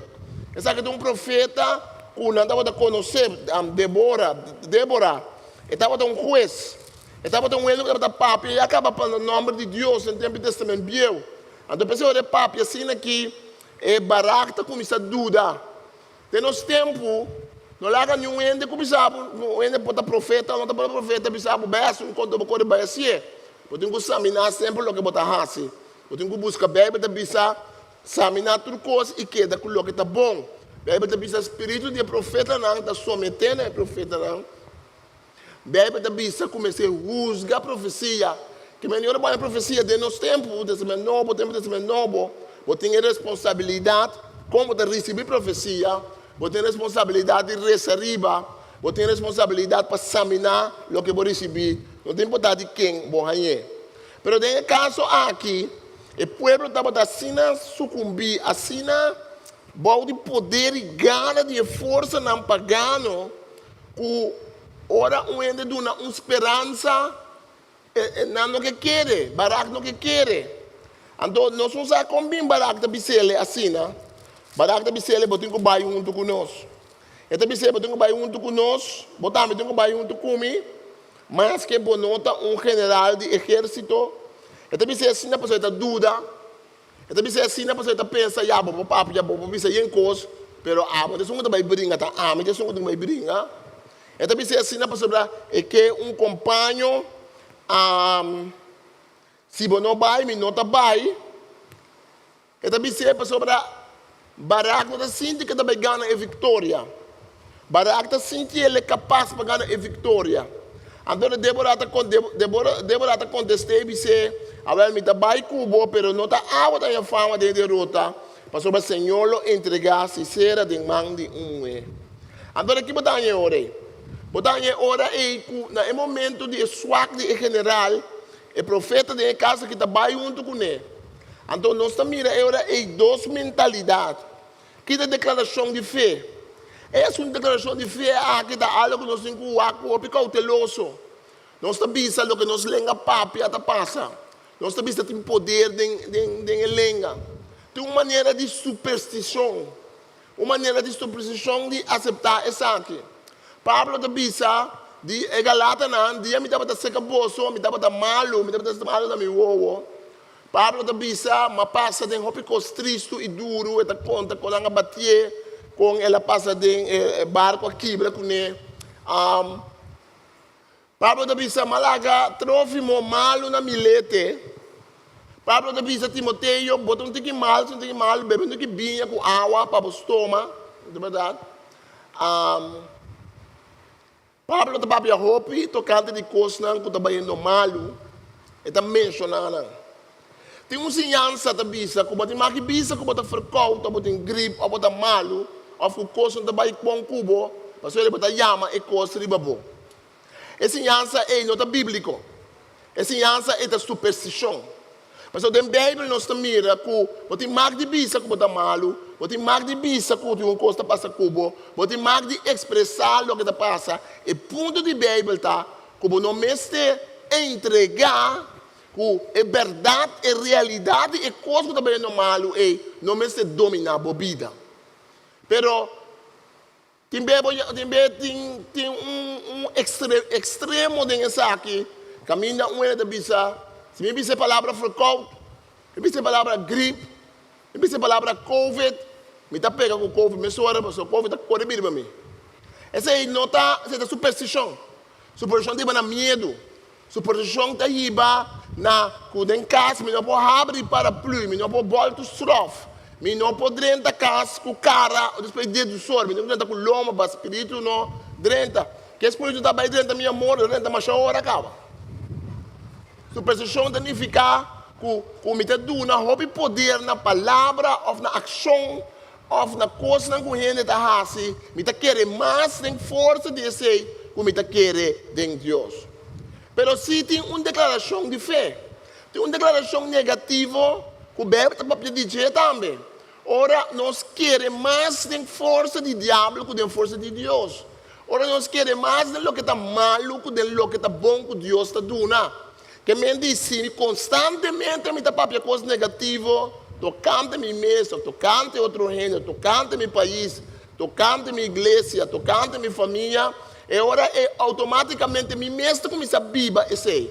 Esaki ta un profeta ku nan tabata konosé, Debora, Débora. E tabata un hues. E tabata un hende ku tabata papia i a kaba pa na nòmber di Dios den tempu di Testament Bieu. Anto p'esei ora e papia asina aki, e Barak ta kuminsá duda. Den nos tempu, no laga niun hende ku bisa bo, un hende por ta profeta o no ta por ta profeta, bisa bo bai hasi un konta bo kore bai hasié. Bo tin ku saminá semper loke bo ta hasi. Bo tin ku buska. Beibel ta bisa, Saminá tur kos i keda ku loke ta bon. Beibel ta bisa, Spiritu di e profetanan ta someté na e profetanan. Beibel ta bisa ku mester husga profesia. Ke mende ora bo haña profesia den nos tempu, Testament Nobo, tempu Testament Nobo, bo tin e responsabilidat kon bo ta risibí profesia, bo tin responsabilidat di resa riba, bo tin responsabilidat pa saminá loke bo risibí, no ta importá di ken bo hañ'é. Pero den e kaso aki, e pueblo tabata asina sukumbí, asina bou di poder i gana di e forsanan pagano, Ku ora un hende duna un speransa, nan no ke kere, Barak no ke kere. Anto nos no sa kon bin Barak ta bis'el asina. Barak ta bis'el, Bo tin ku bai huntu ku nos. E ta bis'el, Bo tin ku bai huntu ku nos, bo tambe tin ku bai huntu ku mi, maske bo no ta un general di ehérsito. E ta bis'el asina pasobra e ta duda. E ta bisa asina pasobra e ta pensa, Ya, bo por papia, bo por bisa yen kos, pero abo ta esun ku ta bai bringa, ta ami ta esun ku tin ku bai bringa. E ta bisa asina pasobra e ke un kompaño. Si bo no bai, mi no ta bai. E ta bis'é pasobra Barak no ta sinti ku e ta bai gana e viktoria. Barak ta sinti el e kapas pa gana e viktoria. Anto Débora ta Débora ta kontest'é i bis'é, Awèl, mi ta bai ku bo, pero no ta awa ta haña fama den e derota, pasobra señor lo entregá Sisera den man di un muhé. Anto ki bo ta haña e ora ei? Bo ta haña e ora ei ku na e momento di e swak di e general, e profeta den e kas aki ta bai huntu kuné. Anto nos ta mira e ora ei dos mentalidat. Ki ta deklarashon di fe? E asuntu deklarashon di fe aki ta algu ku nos tin ku wak ku hopi kouteloso. Nos ta bisa loke nos lenga papia ta pasa. Nos ta bisa tin poder den den den e lenga. Tin un manera di superstishon, un manera di superstishon di aseptá esaki. Pablo ta bisa di e galatanan, Dia mi tabata seka boso, mi tabata malu, mi tabata malu na mi wowo. Pablo ta bisa, M'a pasa den hopi kos tristu i duru. E ta konta kon nan a batié, kon el a pasa den e barku a kibra kuné. Pablo ta bisa, M'a laga Trófimo malu na Milete. Pablo ta bisa Timoteo, Bo ta un tiki mal, si un tiki mal, bebe un tiki biña ku awa pa bo stoma. Ta bèrdat. Pablo ta papia hopi tokante di kosnan ku ta bayendo malu, e ta menshoná nan. Tin un siñansa ta bisa ku bo tin maki bisa ku bo ta ferkout òf bo tin grip òf bo ta malu òf ku kosnan ta bai bon ku bo, pasobra bo ta yama e kos riba bo. E siñansa ei no ta bíbliko. E siñansa ei ta superstishon. Pasobra den Beibel nos ta mira ku bo tin mak di bisa ku bo ta malu, bo tin mak di bisa ku tin un kos ta pasa ku bo, bo tin mak di ekspresá loke ta pasa. E punto di Beibel ta ku bo no mester entregá ku e bèrdat, e realidat di e kos ku ta bayendo malu ei no mester dominá bo bida. Pero. Tin be bo tin be tin tin un un ekstre ekstremo den esaki kaminda un hende ta bisa si mi bisa e palabra verkoud mi bisa e palabra grip mi bisa e palabra covid mi ta pega ku covid mesora pasobra covid ta kore bira pa mi esei no ta esei ta superstishon superstishon ta hiba na miedu superstishon ta hiba na ku den kas mi no por habri paraplu mi no por bòltu strof Mi no por drenta kas ku kara despues di dies or, mi tin ku drenta ku loma pa spiritu no drenta. Ke spiritu ta bai drenta mi amor, ta drenta masha ora kaba. Superstishon ta nifiká ku ku mi ta duna hopi poder na palabra òf na akshon òf na kosnan ku hende ta hasi, mi ta kere mas den forsa di esei ku mi ta kere den Dios. Pero si tin un deklarashon di fe. Tin un deklarashon negativo ku Beibel ta papia di dje tambe, ora nos kere mas den forsa di diabel ku den forsa di Dios, ora nos kere mas den loke ta malu ku den loke ta bon ku Dios ta duna. Ke men di si konstantemente mi ta papia kos negativo tokante mi mes òf tokante otro hende, tokante mi pais, tokante mi iglesia, tokante mi famia, e ora ei outomátikamente mi mes ta kuminsá biba esei.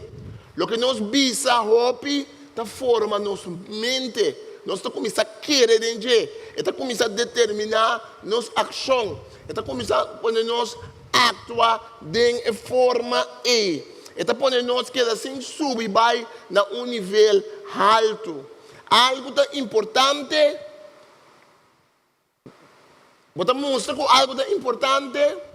Loke nos bisa hopi ta forma nos mente. Nos ta kuminsá kere den dje. E ta kuminsá determiná nos akshon. E ta kuminsá pone nos aktua den e forma ei. E ta pone nos keda sin subi bai na un nivel haltu. Algu ta importante. Bo ta mustra ku algu ta importante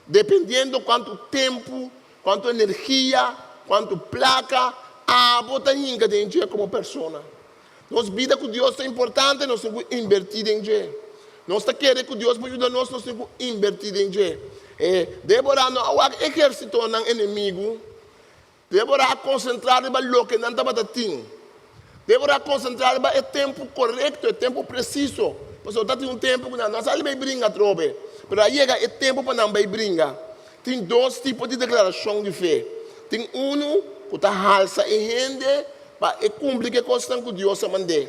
dependiendo kuantu tempu, kuantu energia, kuantu plaka abo ta hinka den dje komo persona. Nos bida ku Dios ta importante, nos tin ku inbertí den dje. Nos ta kere ku Dios por yuda nos, nos tin ku inbertí den dje. E Débora no a wak ehérsitonan enemigu. Débora a konsentrá riba loke nan tabata tin. Débora a konsentrá riba e tempu korekto, e tempu presiso. Pasobra ta tin un tempu ku nan no a sali bai bringa atrobe, pero a yega e tempu pa nan bai bringa. Tin dos tipo di deklarashon di fe. Tin unu ku ta halsa e hende pa e kumpli ku e kosnan ku Dios a mand'é.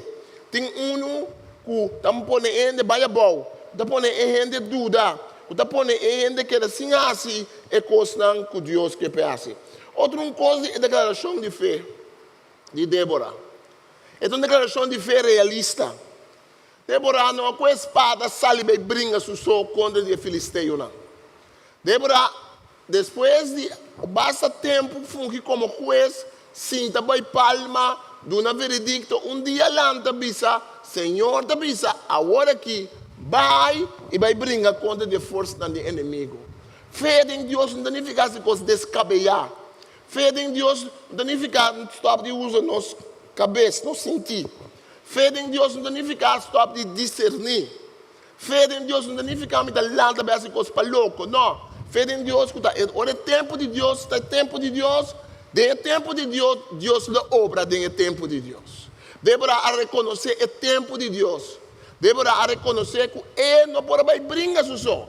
Tin unu ku ta pone e hende bai abou, ku ta pone e hende duda, ku ta pone e hende keda sin hasi e kosnan ku Dios ke p'e hasi. Otro un kos di e deklarashon di fe di Débora. E ta un deklarashon di fe realista. Débora no a ku e spada sali bai bringa su so kontra di e filisteonan. Débora, despues di basta tempu fungi komo hues, sinta bai palma, duna veredikto, un dia lanta bisa, Señor ta bisa, awor aki, bai i bai bringa kontra di e forsanan di enemigu. Fe den Dios no ta nifiká hasi kos deskabeyá. Fe den Dios no ta nifiká stòp di usa nos kabes, nos sintí. Fe den Dios no ta nifiká stòp di diserní. Fe den Dios no ta nifiká mi ta lanta bai hasi kos pa loko. No. Fe den Dios ku ta ora e tempu di Dios ta e tempu di Dios, den e tempu di Dios, Dios lo obra den e tempu di Dios. Débora a rekonosé e tempu di Dios. Débora a rekonosé ku e no por a bai bringa su so.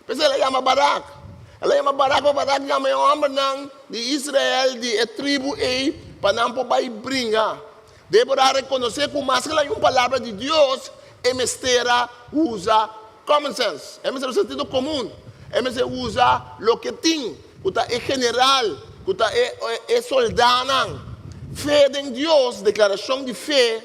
P'esei el a yama Barak. El a yama Barak pa Barak yama e hòmbernan di Israel di e tribu ei pa nan por bai bringa. Débora a rekonosé ku maske el a un palabra di Dios, e mester a usa common sense, e mester usa sentido komun, e mester usa loke tin, ku ta e general, ku ta e soldánan. Fe den Dios, deklarashon di fe.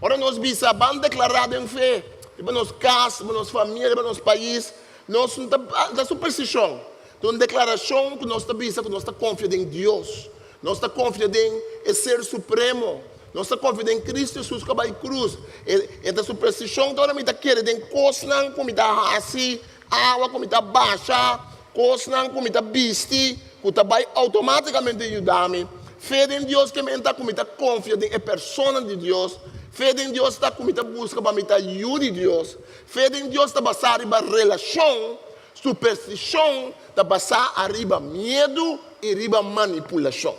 Ora nos bisa ban deklará den fe riba nos kas, riba nos famia, riba nos pais, nos no ta ta superstishon. Ta un deklarashon ku nos ta bisa ku nos ta konfia den Dios. Nos ta konfia den e Ser Supremo. Nos ta konfia den Kristu Hesus ku a bai krus. E ta superstishon ta ora mi ta kere den kosnan ku mi ta hasi, awa ku mi ta basha, kosnan ku mi ta bisti ku ta bai outomátikamente yuda mi. Fe den Dios ke men ta ku mi ta konfia den e persona di Dios. Fe den Dios ta ku mi ta buska pa mi ta yu di Dios. Fe den Dios ta basá riba relashon. Superstishon ta basá ariba miedu i riba manipulashon.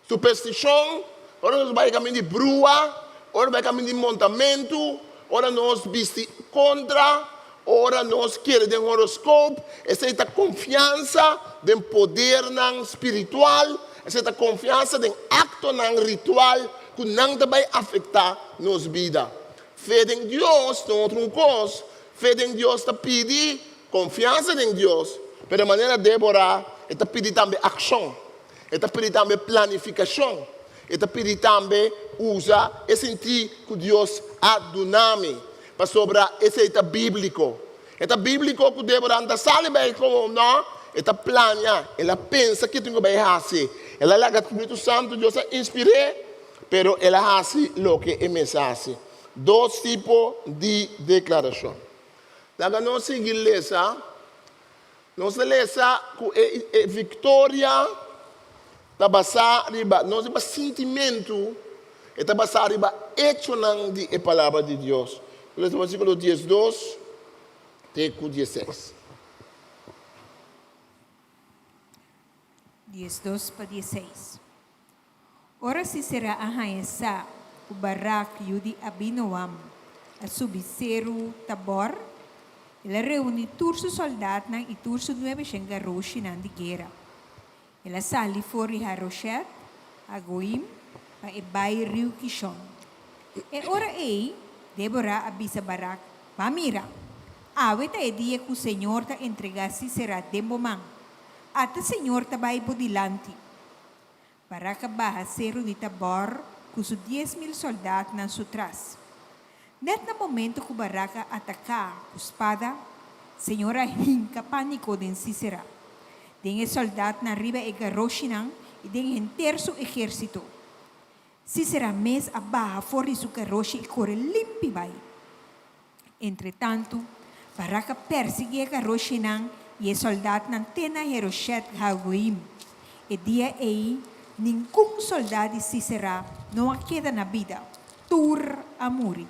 Superstishon, ora nos bai kaminda di brua, ora bai kaminda di montamentu, ora nos bisti kontra, ora nos kere den horoskop, esei ta konfiansa den podernan spiritual, esei ta konfiansa den aktonan ritual ku nan ta bai afektá nos bida. Fe den Dios ta un otro un kos. Fe den Dios ta pidi konfiansa den Dios, pero manera Débora e ta pidi tambe akshon. E ta pidi tambe planifikashon. E ta pidi tambe usa e sintí ku Dios a duna mi, pasobra esei ta bíbliko. E ta bíbliko ku Débora no ta sali bai komo no, e ta plania, el a pensa ke tin ku bai hasi. El a laga Spiritu Santu Dios a inspir'é, pero el a hasi loke e mes a hasi. Dos tipo di deklarashon. Laga nos sigui lesa. Nos ta lesa ku e e viktoria ta basá riba, no riba sintimentu, e ta basá riba echonan di e Palabra di Dios. Nos lesa versíkulo diesdos te ku diesseis. 12 pa 16. Ora Sísera a haña sa ku Barak, yu di Abinoam, a subi Seru Tabor, el a reuní tur su sòldatnan i tur su nuebeshen garoshinan di guera. El a sali for di Haroshet Hagoim pa e bai riu Kishon. E ora ei, Débora a bisa Barak, Ba mira! Awe ta e dia ku señor ta entregá Sísera den bo man. Ata señor ta bai bo dilanti. Barak a baha seru di Tabor ku su 10,000 sòldatnan su tras. Nèt na momentu ku Barak a ataká ku spada, Señor a hinka pániko den Sísera, den e sòldatnan riba e garoshinan i den henter su ehérsito. Sísera mes a baha for di su garoshi i kore limpi bai. Entretantu, Barak a persiguí e garoshinan i e sòldatnan te na Heroshet-Hagoim. E dia ei, ningun sòldá di Sísera no a keda na bida, tur a muri.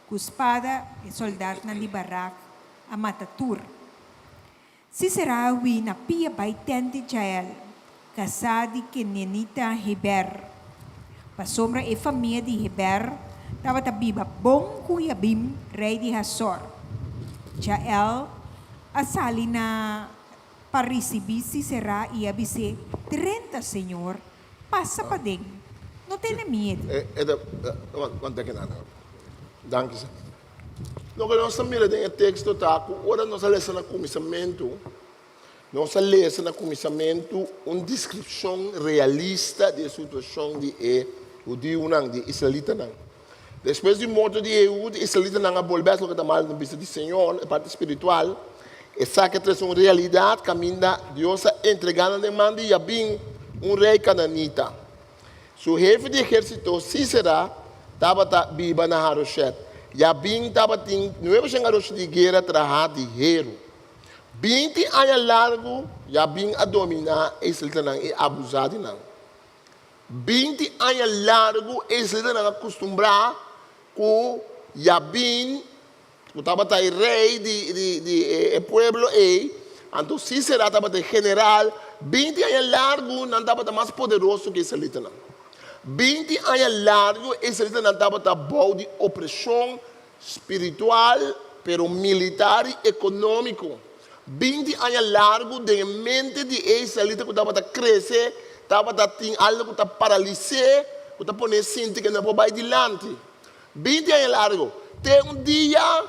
Ku spada e sòldatnan di Barak a mata tur. Sísera a hui na pia bai tènt di Jael, kasá di kenenita Heber. Pasobra e famia di Heber tabata biba bon ku Jabim, rei di Hasor. Jael a sali na pa risibí Sísera i a bis'é, Drenta, señor, pasa paden, no tene miedu. Loke nos ta mira den e teksto ta ku ora nos a lesa na kuminsamentu, nos a lesa na kuminsamentu un deskripshon realista di e situashon di e hudiunan, di e israelitanan. Despues di morto di Ehud, e israelitanan a bolbe hasi loke ta mal den bista di Señor, e parti spiritual. Esaki a trese un realidat kaminda Dios a entregá nan den man di Jabin, un rei kananita. Su hefe di ehérsito, Sísera, tabata biba na Haroshet. Jabin tabatin nuebeshen aroshi di guera trahá di heru. 20 aña largu Jabin a dominá e israelitanan i abusá di nan. 20 aña largu e israelitanan a kustumbrá ku Jabin, ku tabata e rei di di di e pueblo ei, anto Sísera tabata e general, 20 aña largu nan tabata mas poderoso ku e israelitanan. 20 aña largu e israelitanan tabata bou di opreshon spiritual, pero militar i ekonómiko. 20 aña largu den e mente di e israelita ku tabata krese, tabata tin algu ku ta paralis'é, ku ta pon'é sinti ku e no por bai dilanti. 20 aña largu, te un dia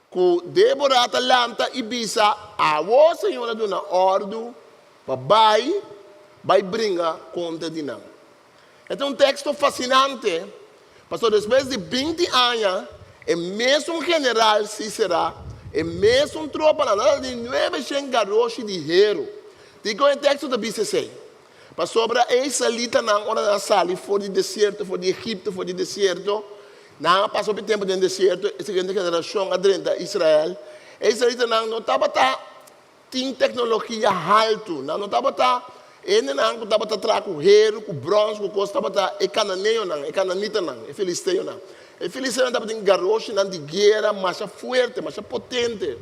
ku Débora ta lanta i bisa, Awor Señor a duna òrdu pa bai, bai bringa kontra di nan. E ta un teksto fasinante, pasobra despues di 20 aña, e mesun general Sísera, e mesun tropanan, nan a di nuebe shen garoshi di heru. Dikon e teksto ta bisa esei? Pasobra e israelitanan ora nan a sali for di desierto, for di Egipto, for di desierto, nan a pasa hopi tempu den desierto, e siguiente generashon a drenta Israel. E israelitanan no tabata tin teknologia haltu, nan no tabata hendenan ku tabata traha ku heru, ku bròns, ku kos, tabata e kananeonan, e kananitanan, e filisteonan. E filisteonan tabatin garoshinan di guera masha fuerte, masha potente.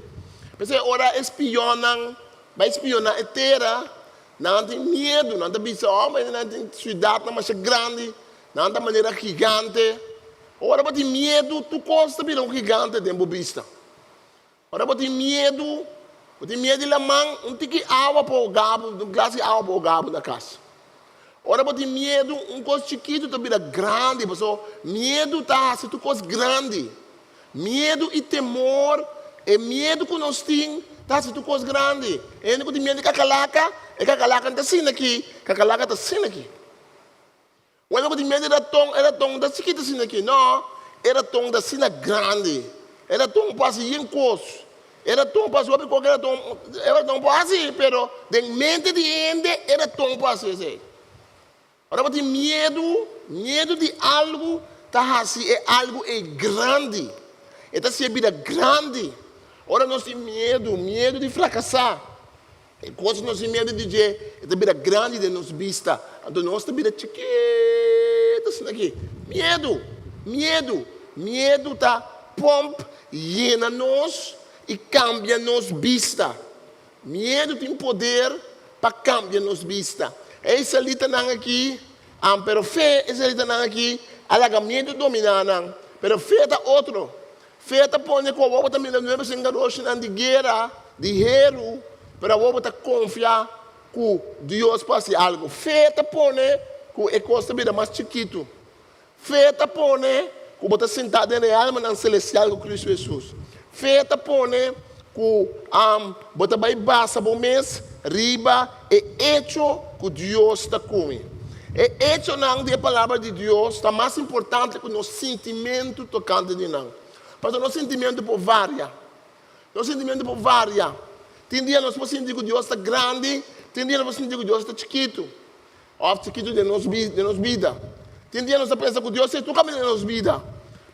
P'esei ora e spionnan bai spioná e tera, Nan tin miedu, nan ta bisa, Oh, ma nan tin siudatnan masha grandi, nan ta manera gigante. Ora bo tin miedu, tur kos ta bira un gigante den bo bista. Ora bo tin miedu, bo tin miedu di laman, un tiki awa por hoga bo, un glas di awa por hoga bo na kas. Ora bo tin miedu, un kos chikitu ta bira grandi, pasobra miedu ta hasi tur kos grandi. Miedu i temor, e miedu ku nos tin ta hasi tur kos grandi. E hende ku tin miedu di kakalaka, e kakalaka no ta asina aki, kakalaka ta asina aki. Un hende ku tin miedu di raton, e raton no ta chikitu asina aki, no, e raton ta asina grandi. E raton por hasi yen kos, e raton por hasi hopi kos ku e raton, e raton por hasi, pero den mente di hende e raton por hasi esei. Ora bo tin miedu, miedu di algu ta hasi e algu ei grandi. E ta hasi e bida grandi. Ora nos tin miedu, miedu di frakasá, e kos ku nos tin miedu di dje, e ta bira grandi den nos bista. Anto nos ta bira chikitu asina aki. Miedu, miedu, miedu ta pòmp yena nos i kambia nos bista. Miedu tin poder pa kambia nos bista. E israelitanan aki, pero fe, e israelitanan aki a laga miedu dominá nan. Pero fe ta otro. Fe ta pone ku awor bo ta mira nuebe sengadoshinan di guera, di heru, pero awor bo ta konfia ku Dios por hasi algu. Fe ta pone ku e kos ta bira mas chikitu. Fe ta pone ku bo ta sintá den e almanan selestial ku Kristu Hesus. Fe ta pone ku bo ta bai basa bo mes riba e echo ku Dios ta kumi. E echonan di e Palabra di Dios ta mas importante ku nos sintimentu tokante di nan. Pasobra nos sintimentu por varia. Nos sintimentu por varia. Tin dia nos por sinti ku Dios ta grandi, tin dia nos por sinti ku Dios ta chikitu. Òf chikitu den nos den nos bida. Tin dia nos ta pensa ku Dios ei tur kaminda den nos bida.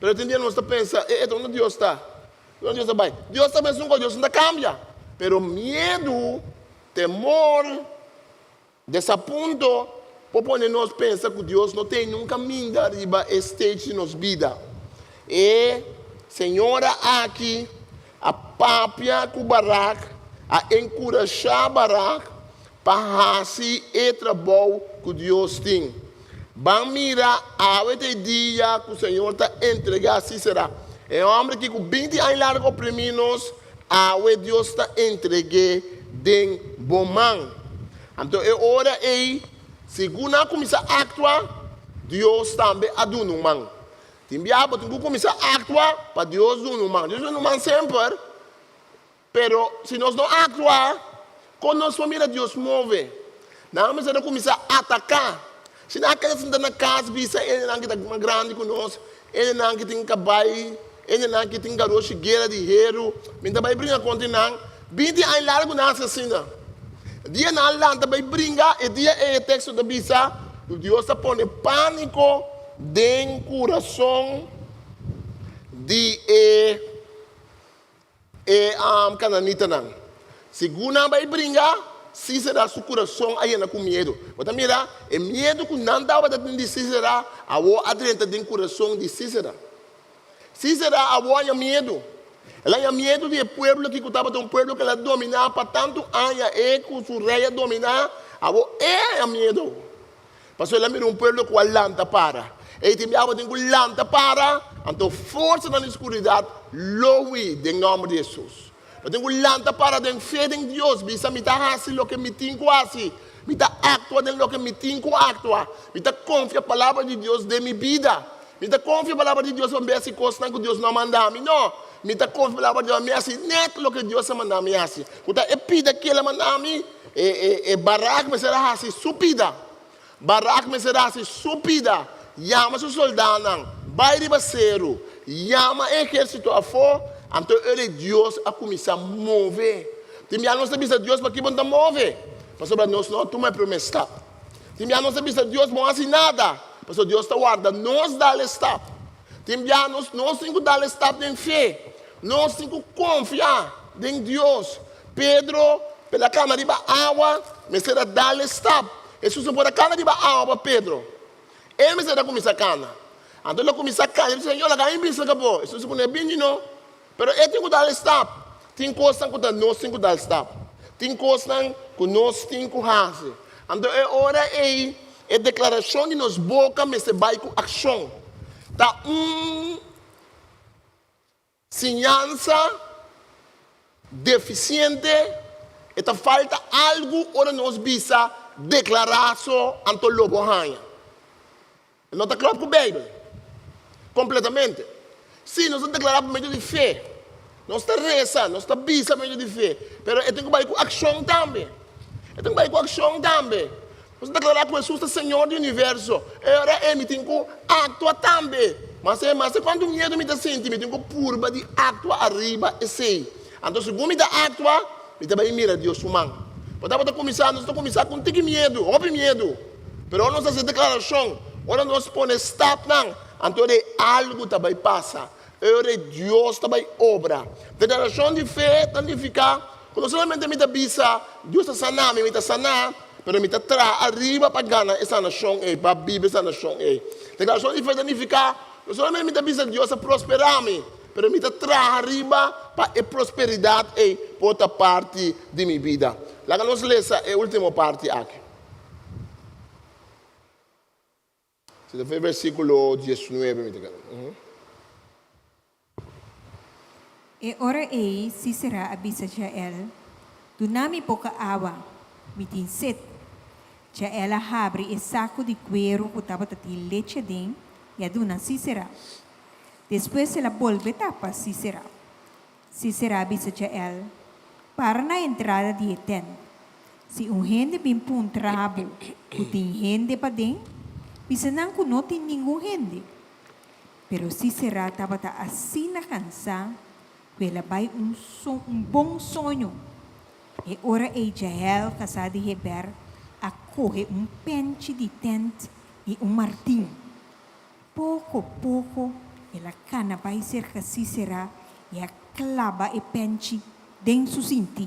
Pero tin dia nos ta pensa, e e ta unda Dios ta? Unda Dios a bai? Dios ta mesun ku Dios no ta kambia. Pero miedu, temor, desapunto por pone nos pensa ku Dios no tei nun kaminda riba e stage di nos bida. E señora aki a papia ku Barak, a enkurashá Barak pa hasi e trabou ku Dios tin. Ban mira, awe ta e dia ku Señor ta entregá Sísera, e hòmber ki ku binti aña largu oprimí nos, awe Dios ta entreg'é den bo man. Anto e ora ei, segun nan a kuminsá aktua, Dios tambe a duna un man. Tin biaha bo tin ku kuminsá aktua pa Dios duna un man. Dios duna un man semper. Pero si nos no aktua, kon nos por mira Dios move? Nan a mester a kuminsá ataká. Si nan a keda sinta na kas bisa hendenan ki ta mas grandi ku nos, hendenan ki tin kabai, hendenan ki tin garoshi guera di heru, mi ta bai bringa kontra nan. 20 aña largu nan a hasi asina. Dia nan a lanta bai bringa, e dia ei e teksto ta bisa ku Dios a pone pániko den kurason di e. E kananitanan, segun nan bai bringa, Sísera su kurason a yena ku miedu. Bo ta mira? E miedu ku nan tabata tin di Sísera awor a drenta den kurason di Sísera. Sísera awor a haña miedu. El a haña miedu di e pueblo aki ku tabata un pueblo ku el a dominá pa tantu aña, e ku su rei a dominá, awor e a haña miedu. Pasobra el a mira un pueblo ku a lanta para. Ei tin biaha bo tin ku lanta para, anto forsanan di skuridat lo hui den nòmber di Hesus. Bo tin ku lanta para den fe den Dios, bisa, Mi ta hasi loke mi tin ku hasi. Mi ta aktua den loke mi tin ku aktua. Mi ta konfia palabra di Dios den mi bida. Mi ta konfia palabra di Dios pa mi hasi kosnan ku Dios no a manda mi. No, mi ta konfia palabra di Dios pa mi hasi nèt loke Dios a manda mi hasi. Ku ta e pida ku el a manda mi. E Barak mester a hasi su pida. Barak mester a hasi su pida, yama su soldánan, bai riba seru, yama e ehérsito afó, anto e ora ei Dios a kuminsá move. Tin bia nos ta bisa Dios, Pakiko bo no ta move? Pasobra nos no a tuma e promé stap. Tin bia nos ta bisa Dios bo no hasi nada, pasobra Dios ta warda nos dal e stap. Tin bia nos nos tin ku dal e stap den fe. Nos tin ku konfia den Dios. Pedro, pa el a kana riba awa, mester a dal e stap. Hesus no por a kana riba awa pa Pedro. El mester a kuminsá kana. Anto el a kuminsá kana, el bisa, Señor, laga mi bisa ka bo. Hesus a pone, Bini no. Pero e tin ku dal e stap. Tin kosnan ku ta nos tin ku dal stap. Tin kosnan ku nos tin ku hasi. Anto e ora ei e deklarashon di nos boka mester bai ku akshon. Ta un siñansa defisiente, e ta falta algu ora nos bisa deklará so anto lo bo haña. E no ta klòp ku Beibel kompletamente. Sí, nos ta deklará pa medio di fe. Nos ta resa, nos ta bisa pa medio di fe. Pero e tin ku bai ku akshon tambe. E tin ku bai ku akshon tambe. Nos ta deklará ku Hesus ta Señor di universo. E ora ei mi tin ku aktua tambe. Mas e mas kuantu miedu mi ta sinti, mi tin ku purba di aktua ariba esei. Anto segun mi ta aktua, mi ta bai mira Dios su man. Bo tabata kuminsá, nos ta kuminsá ku un tiki miedu, hopi miedu. Pero ora nos hasi deklarashon, ora nos pone stapnan, anto ora ei algu ta bai pasa. Ora ei Dios ta bai obra. Deklarashon di fe ta nifiká ku no solamente mi ta bisa, Dios ta sana mi, mi ta saná, pero mi ta traha ariba pa gana e sanashon ei, pa biba e sanashon ei. Deklarashon di fe ta nifiká no solamente mi ta bisa Dios a prosperá mi, pero mi ta traha ariba pa e prosperidat ei por ta parti di mi bida. Laga nos lesa e último parti aki. Si ta fe versíkulo diesnuebe mi ta kere. E ora ei Sísera a bisa Jael, Duna mi poco awa, mi tin sed. Jael a habri e saku di kueru ku tabata tin lechi aden i a duna Sísera. Despues el a bolbe tapa Sísera. Sísera a bisa Jael, Para na entrada di e tènt. Si un hende bin puntra bo ku tin hende paden, bisa nan ku no tin ningun hende. Pero Sísera tabata asina kansá ku el a bai un un bon soño. E ora ei Jael, kasá di Heber, a kohe un pènchi di tènt i un martin. Poko poko el a kana bai serka Sísera i a klaba e pènchi den su sinti.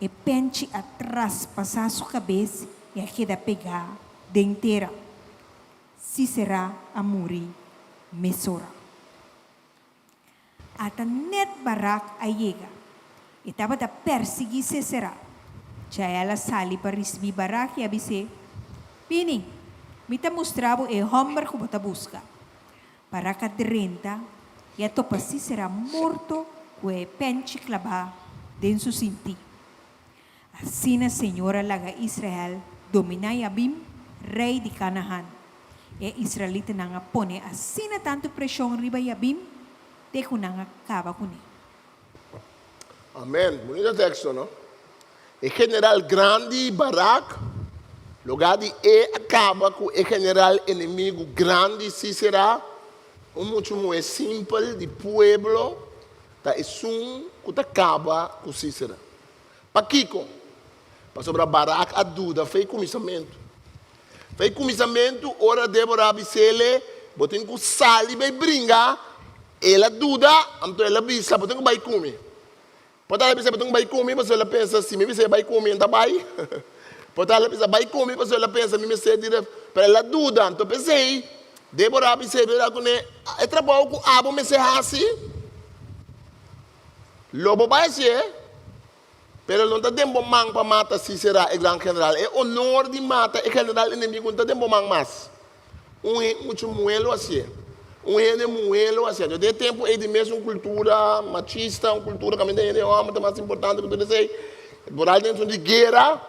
E pènchi a traspasá su kabes i a keda pegá den tera. Sísera a muri mesora. Ata nèt Barak a yega. E tabata pèrsiguí Sésera. Jael a sali pa risibí Barak i a bis'é, Bini, mi ta mustra bo e hòmber ku bo ta buska. Barak a drenta i a topa Sísera morto ku e pènchi klabá den su sintí. Asina Señor a laga Israel dominá Yabim, rei di Kanahan. E israelitanan a pone asina tantu preshon riba Yabim te ku nan a kaba kuné. Amen. Bunita teksto, no? E general grandi Barak, lugá di e a kaba ku e general enemigu grandi Sísera, un muchu muhé simpel di pueblo ta esun ku ta kaba ku Sísera. Pakiko? Pasobra Barak a duda fei kuminsamentu. Fei kuminsamentu, ora Débora a bis'ele, Bo tin ku sali bai bringa, el a duda, anto el a bisa, Bo tin ku bai ku mi. Por tal el a bisa, Bo tin ku bai ku mi, pasobra el a pensa, Si mi bis'é bai ku mi, e no ta bai. Por tal el a bisa, Bai ku mi, pasobra el a pensa, Mi mester di ref. Pero el a duda. Anto p'esei, Débora a bis'é, Kuné e trabou ku abo mester hasi? Lo bo bai hasié, pero no ta den bo man pa mata Sísera, e gran general. E onor di mata e general enemigu no ta den bo man mas. Un mucha muhé lo hasié. Un hende muhé lo hasié. Den e tempu ei di mes un kultura machista, un kultura kaminda hende hòmber ta mas importante ku tur esei. Boral den esun di guera,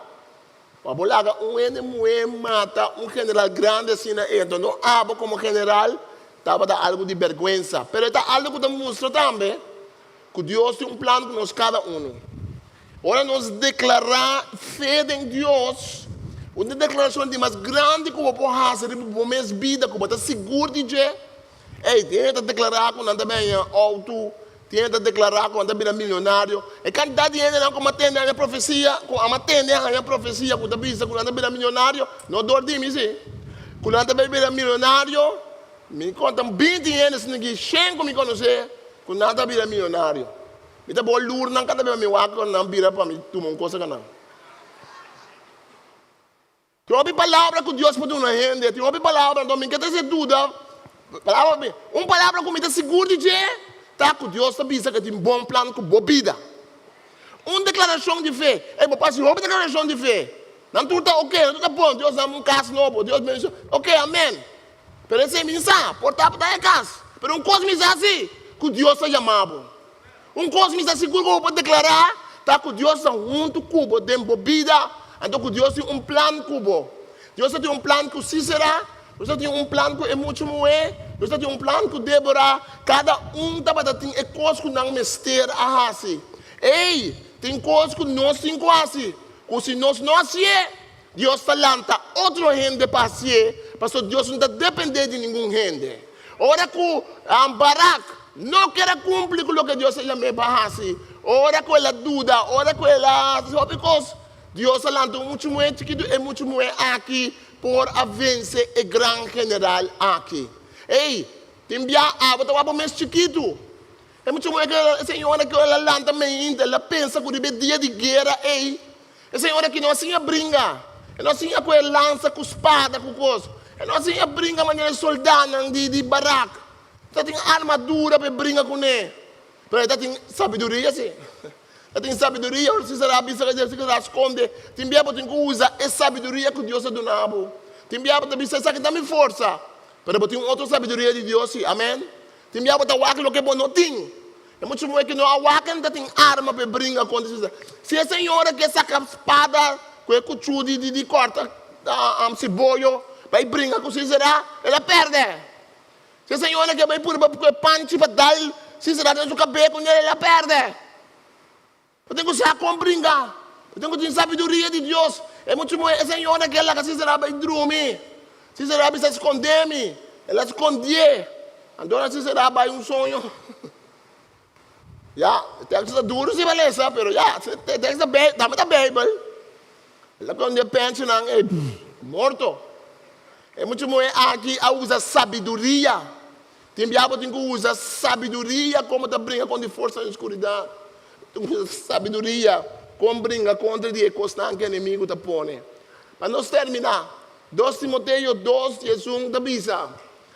pa bo laga un hende muhé mata un general grandi asina ei, anto no abo komo general Tabata algu di bèrgwensa, pero e ta algu ku ta mustra tambe ku Dios tin un plan ku nos kada unu. Ora nos deklará fe den Dios, un di e deklarashon di mas grandi ku bo por hasi riba bo mes bida ku bo ta sigur di dje, ey, tin hende ta deklará ku nan ta bini outo. Tin hende ta deklará ku nan ta bira milionario. E kantidat di hendenan ku a tende haña profesia, ku a tende haña profesia ku ta bisa ku nan ta bira milionario, no dor di mi si, ku nan ta bai bira milionario, mi konta binti hende asina ki shen ku mi konosé ku nan ta bira milionario. Mi ta bo lur nan kada bes mi wak ku nan bira pa mi tuma un kosa ku nan. Tin hopi palabra ku Dios por duna hende, tin hopi palabra, anto mi ke ta hasi duda, palabra mi, un palabra ku mi ta sigur di dje ta ku Dios ta bisa ku e tin bon plan ku bo bida. Un deklarashon di fe, ey bo por hasi hopi deklarashon di fe, nan tur ta oke, nan tur ta bon, Dios dami un kas nobo, Dios bendicion, oke amen, pero esei mi sa, por ta ta e kas, pero un kos mi sa si, ku Dios ta yama bo. Un kos mi ta sigur ku bo por deklará ta ku Dios ta huntu ku bo den bo bida, anto ku Dios tin un plan ku bo. Dios ta tin un plan ku Sísera, Dios ta tin un plan ku e mucha muhé, Dios ta tin un plan ku Débora. Kada un tabata tin e kos ku nan mester a hasi. Ei, tin kos ku nos tin ku hasi, ku si nos no hasié, Dios ta lanta otro hende pa hasié, pasobra Dios no ta dependé di ningun hende. Ora ku Barak no ker a kumpli ku loke Dios a yam'é pa hasi, ora ku el a duda, ora ku el a hasi hopi kos, Dios a lanta un muchu muhé chikitu, e muchu muhé aki por a vense e gran general aki. Ey, tin bia abo ta wak bo mes chikitu. E muchu muhé ku e señora ku el a lanta meinta, el a pensa ku riba e dia di guera ey, E señor aki no a siña bringa. E no a siña ku e lansa, ku spada, ku kos. E no a siña bringa manera e soldánan di di Barak. E ta tin armadura pa e bringa kuné. Pero e ta tin sabiduria sí. E ta tin sabiduria. Ora Sísara a bisa ku Sísara a skonde, tin bia bo tin ku usa e sabiduria ku Dios a duna bo. Tin bia bo ta bisa, Esaki ta mi forsa. Pero bo tin un otro sabiduria di Dios sí. Amen. Tin bia bo ta wak loke bo no tin. E mucha muhé ki no a wak e no ta tin arma pa e bringa kontra Sísera. Si e señora ke saka spada ku e kuchú di di kòrta siboyo pa e bringa ku Sísera, el a pèrdè. Si e señora ke bai purba ku e panchi pa dal Sísera den su kabé ku el, el a pèrdè. Bo tin ku sa kon bringa. Bo tin ku tin sabiduria di Dios. E muchu muhé, e señora ke laga Sísera bai drumi. Sísera a bisa, Skondé mi. El a skondié. Anto ora Sísera a bai un soño. Ya, e teksto ta duru si pa lesa, pero ya, e teksto ta tambe ta Beibel. El a kondé penchunan ei, morto. E muchu muhé aki a usa sabiduria. Tin bia bo tin ku usa sabiduria kon bo ta bringa kontra di forsa di oskuridat. Bo tin ku usa sabiduria kon bringa kontra di e kosnan ku enemigu ta pone. Pa nos terminá, dos Timoteo dos 11 ta bisa,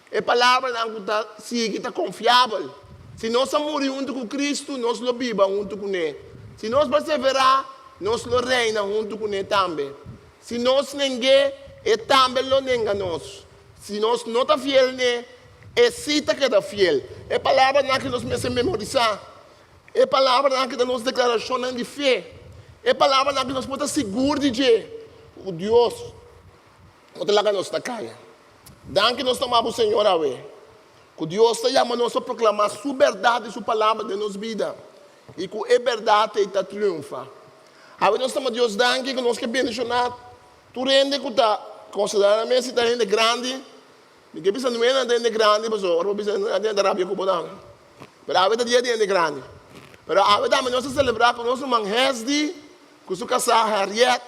E palabranan ku ta sigui ta konfiabel, Si nos a muri huntu ku Kristu, nos lo biba huntu kuné. Si nos perseverá, nos lo reina huntu kuné tambe. Si nos neng'é, e tambe lo nenga nos. Si nos no ta fiel n'e, e sí ta keda fiel. E palabranan aki nos mester memorisá. E palabranan aki ta nos deklarashonnan di fe. E palabranan aki nos por ta sigur di dje, ku Dios no ta laga nos ta kaya. Danki nos ta maba bo Señor awe, ku Dios ta yama nos pa proklamá Su bèrdat di Su Palabra den nos bida i ku e bèrdat ei ta triunfa. Awe nos ta maba Dios danki ku nos ke bendishoná Tur hende ku ta konsiderá nan mes si ta hende grandi, mi ke bisa nuenan ta hende grandi pasobra ora bo bisa hende grandi nan ta rabia ku bo tambe. Pero awe ta dia di hende grandi. Pero awe tambe nos ta selebrá ku nos ruman Hesdy ku su kasá Harriet,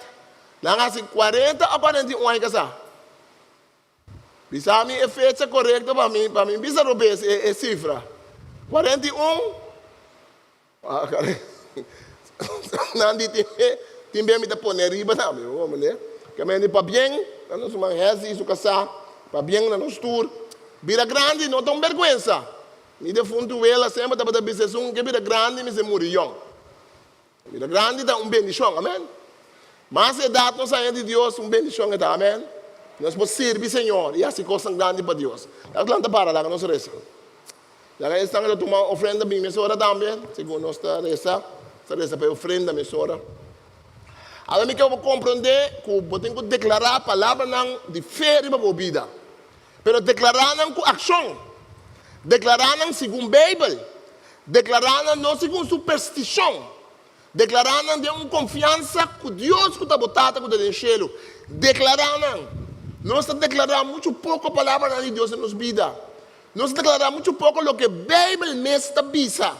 nan hasi kuarenta o 41 aña kasá. Bisa mi e fecha korekto pa mi pa mi bisa robes e sifra. 41? Nan di tin be, tin be mi ta pone riba tambe, bo comprende? Ke men di pabien na nos ruman Hesdy i su kasá, pabien na nos tur. Bira grandi no ta un bergwensa. Mi defuntu wela semper tabata bisa esun ke bira grandi mester muri yòn. Bira grandi ta un bendishon, amen. Mas edat nos haña di Dios, un bendishon e ta, amen. Nos por sirbi Señor i hasi kosnan grandi pa Dios. Laga lanta para, laga nos resa. Laga esnan ku ta tuma ofrenda bin mesora tambe, segun nos ta resa, nos ta resa pa e ofrenda mesora. Awor mi ke bo komprondé ku bo tin ku deklará palabranan di fe riba bo bida, pero deklará nan ku akshon, deklará nan segun Beibel, deklará nan no segun superstishon, deklará nan den un konfiansa ku Dios ku ta bo Tata ku ta den shelu. Deklará nan. Nos ta deklará muchu poko palabranan di Dios den nos bida. Nos ta deklará muchu poko loke Beibel mes ta bisa.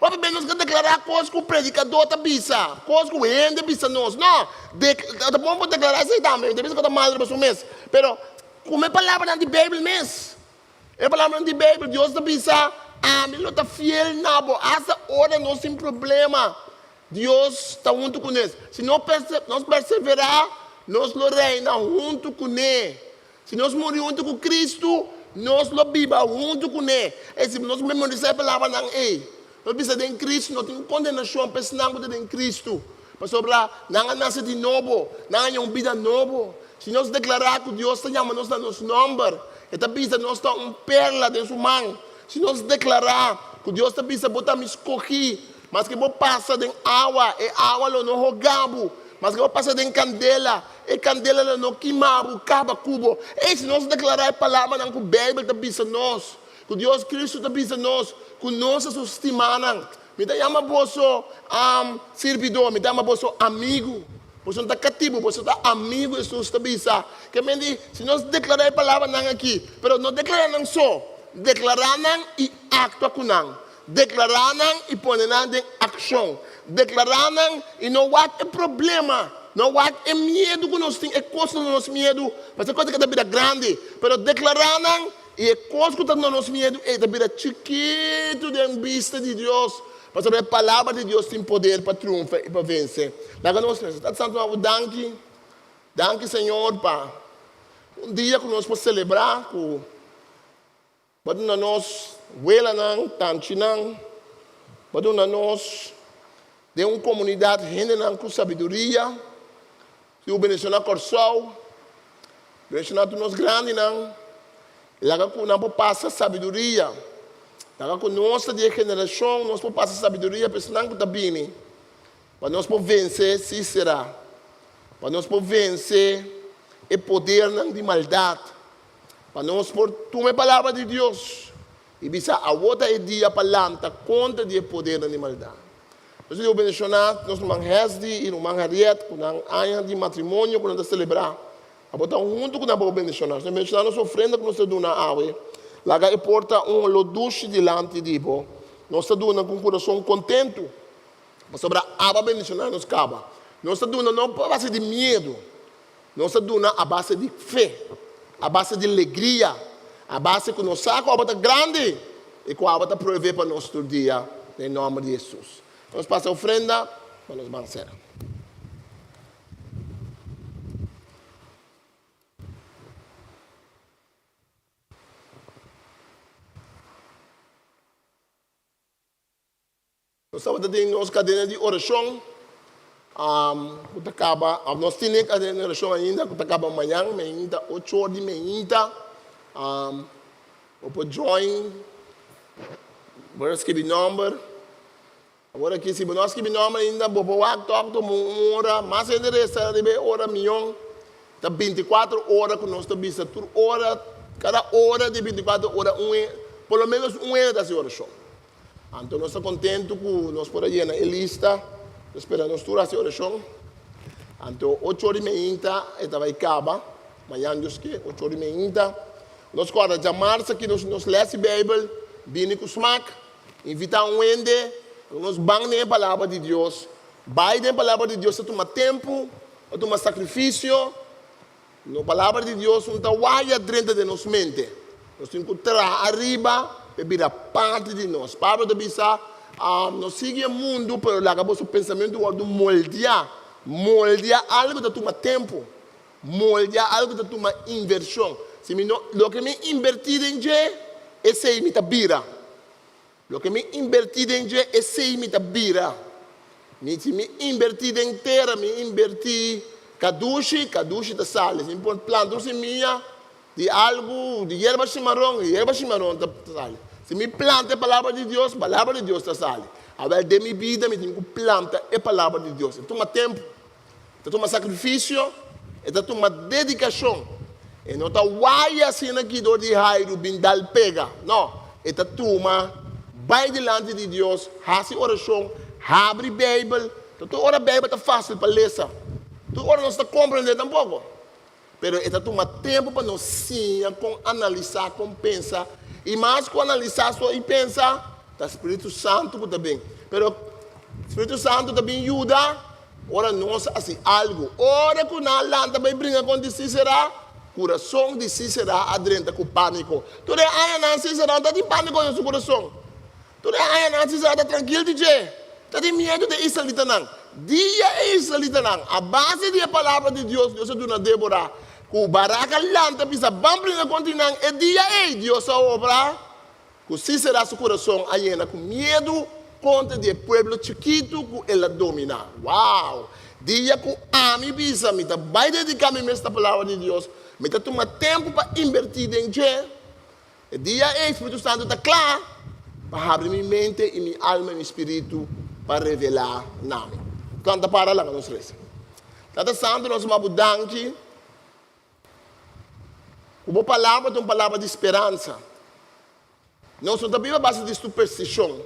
Hopi bes nos ka deklará kos ku predikadó ta bisa, kos ku hende bisa nos. No, ta bon pa deklará esei tambe, mi ta bisa ku ta mal riba su mes. Pero kume palabranan di Beibel mes. E palabranan di Beibel, Dios ta bisa, Ami lo ta fiel na bo asta ora nos tin problema. Dios ta huntu ku nos. Si nos perseverá, nos lo reina huntu kuné. Si nos muri huntu ku Kristu, nos lo biba huntu kuné. Es si nos memorisá e palabranan ei, nos bisa den Kristu no tin kondenashon pa esnan ku ta den Kristu, pasobra nan a nase di nobo, nan a haña un bida nobo. Si nos deklará ku Dios ta yama nos na nos nòmber, E ta bisa nos ta un perla den su man. Si nos deklará ku Dios ta bisa bo ta mi skogí, maske bo pasa den awa, e awa lo no hogá bo, maske bo pasa den kandela, e kandela lo no kima bo, kaba ku bo. Ei, si nos deklará e palabranan ku Beibel ta bisa nos, ku Dios Kristu ta bisa nos, ku nos ta su stimánan. Mi ta yama boso sirbidó, mi ta yama boso amigu. Boso no ta katibu, boso ta amigu, Hesus ta bisa. Ke men di, si nos deklará e palabranan akí, pero no deklará nan so, deklará nan i aktua ku nan. Deklará nan i pone nan den akshon. Deklará nan i no wak e problema, no wak e miedu ku nos tin, e kos ku ta nos miedu, pasobra e kos ta bira grandi. Pero deklará nan i e kos ku ta duna nos miedu ei ta bira chikitu den bista di Dios, pasobra e Palabra di Dios tin poder pa triunfa i pa vense. Laga nos resa. Tata Santu, nos danki, danki Señor pa un dia ku nos por selebrá ku Bo a duna nos welanan, tanchinan, Bo a duna nos den un komunidat hendenan ku sabiduria. Si bo bendishoná Kòrsou, bendishoná tur nos grandinan, laga ku nan por pasa sabiduria. Laga ku nos ta di e generashon, nos por pasa sabiduria pa esnan ku ta bini, pa nos por vense Sísera, pa nos por vense e podernan di maldat. Pa nos por tuma e palabra di Dios i bisa awor ta e dia pa lanta kontra di e podernan di maldat. Nos a diba bendishoná nos ruman Hesdy i ruman Harriet ku nan aña di matrimonio ku nan ta selebrá. Abo ta huntu ku nan pa bo bendishoná. Nos ta bendishoná nos ofrenda ku nos ta duna awe. Laga e por ta un oló dushi dilanti di bo. Nos ta duna ku un kurason kontentu pasobra abo a bendishoná nos kaba. Nos ta duna no pa base di miedu. Nos ta duna a base di fe, a base di legria, a base ku nos sa ku abo ta grandi i ku abo ta provee pa nos tur dia den nòmber di Hesus. Nos pasa ofrenda pa nos ban sera. Nos tabata den nos kadena di orashon ku ta kaba, òf nos tin e kadena di orashon ainda ku ta kaba mañan meinta ocho or di meinta. Bo por join, bo por skibi nòmber. Awor aki si bo no a skibi nòmber ainda bo por wak tòg tuma un ora, mas hende resa riba e ora mion. Ta bintikuater ora ku nos ta bisa tur ora, kada ora di bintikuater ora un por lo menos un hende ta hasi orashon. Anto nos ta kontentu ku nos por a yena e lista. Ta spera nos tur hasi orashon. Anto ocho ora i meinta e ta bai kaba. Mañan Dios ke, ocho ora i meinta. Nos kòrda djamarsa aki nos nos lès di Beibel. Bini ku smak. Invitá un hende. Nos ban den e Palabra di Dios. Bai den e Palabra di Dios ta tuma tempu, ta tuma sakrifisio. No palabra di Dios un ta waya drenta den nos mente. Nos tin ku traha ariba pa e bira parti di nos. Pablo ta bisa, No sigui e mundu, pero laga boso pensamentu wòrdu moldiá. Moldiá algu ta tuma tempu. Moldiá algu ta tuma invershon. Si mi no, loke mi inbertí den dje, esei mi ta bira. Loke mi inbertí den dje, esei mi ta bira. Mi, si mi inbertí den tera, mi inbertí kadushi, kadushi ta sali. Si mi por planta un simia di algu, di yerba shimaron, yerba shimaron ta sali. Si mi planta e palabra di Dios, palabra di Dios ta sali. Awel, den mi bida mi tin ku planta e palabra di Dios. E tuma tempu. E ta tuma sakrifisio, e ta tuma dedikashon. E no ta waya asina aki dor di hairu bin dal pega. No, e ta tuma bai dilanti di Dios, hasi orashon, habri Beibel. Ta tur ora Beibel ta fásil pa lesa. Tur ora nos ta komprendé tampoko. Pero e ta tuma tempu pa nos siña kon analisá, kon pensa. I mas ku analisá so i pensa, Ta Spiritu Santu ku ta bin. Pero Spiritu Santu ta bin yuda ora nos hasi algu. Ora ku nan a lanta bai bringa kontra di Sísera, kurason di Sísera a drenta ku pániko. Tur e añanan Sísera no ta tin pániko den su kurason. Tur e añanan Sísera ta trankil di dje. Ta tin miedu di e israelitanan. Dia e israelitanan, a base di e palabra di Dios, Dios a duna Débora, ku Barak a lanta bisa, Ban bringa kontra nan. E dia ei Dios a obra. Ku Sísera su kurason a yena ku miedu kontra di e pueblo chikitu ku el a dominá. Wow! Dia ku ami bisa mi ta bai dediká mi mes na Palabra di Dios, mi ta tuma tempu pa inbertí den dje. E dia ei Spiritu Santu ta kla pa habri mi mente i mi alma i mi spiritu pa revelá na mi. Planta para laga nos resa. Tata Santu, nos a bo danki. Ku bo palabra ta un palabra di speransa. Nos no ta biba a base di superstishon.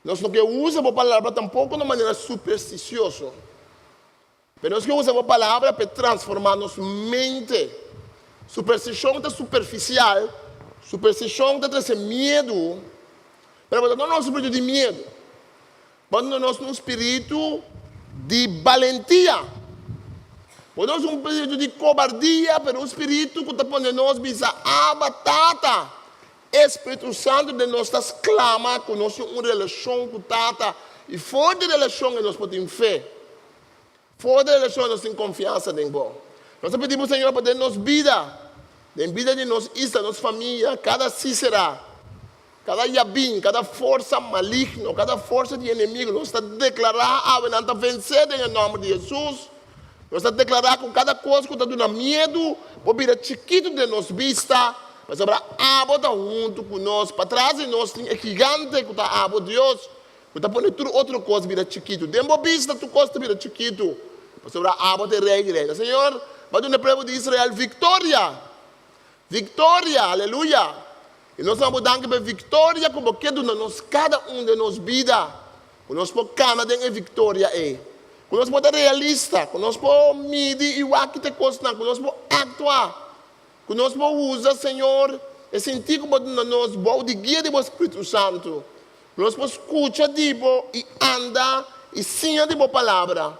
Nos no ke usa bo palabra tampoko na un manera superstisioso. Pero nos ke usa bo palabra pa e transformá nos mente. Superstishon ta superfisial, superstishon ta trese miedu, pero bo ta duna nos un spiritu di miedu. Bo duna nos un spiritu di balentia. Bo duna nos un spiritu di kobardia, pero un spiritu ku ta pone nos bisa, Abba, Tata! E Spiritu Santu den nos ta sklama ku nos tin un relashon ku Tata, i for di e relashon ei nos por tin fe. For di e relashon ei nos tin konfiansa den Bo. Nos ta pidi Bo, Señor, pa den nos bida, den bida di nos isla, nos famia, kada Sísera, Kada yabin, kada forsa maligno, kada forsa di enemigo, nos ta deklará awe nan ta vensé den e nòmber di Hesus. Nos ta deklará ku kada kos ku ta duna miedu por bira chikitu den nos bista, pasobra abo ta huntu ku nos. Patras di nos tin e gigante ku ta abo, Dios, ku ta pone tur otro kos bira chikitu. Den bo bista tur kos ta bira chikitu, pasobra abo ta e Rei di Reina. Señor, bo a duna e pueblo di Israel viktoria. Viktoria! Aleluya! I nos ta bo danki pa e viktoria ku bo ke duna nos kada un den nos bida, ku nos por kana den e viktoria ei, ku nos por ta realista, ku nos por midi i wak kita e kosnan, ku nos por aktua, ku nos por usa, Señor, e sintí ku bo duna nos bou di guia di bo Spiritu Santu, ku nos por skucha di bo i anda i siña di bo Palabra.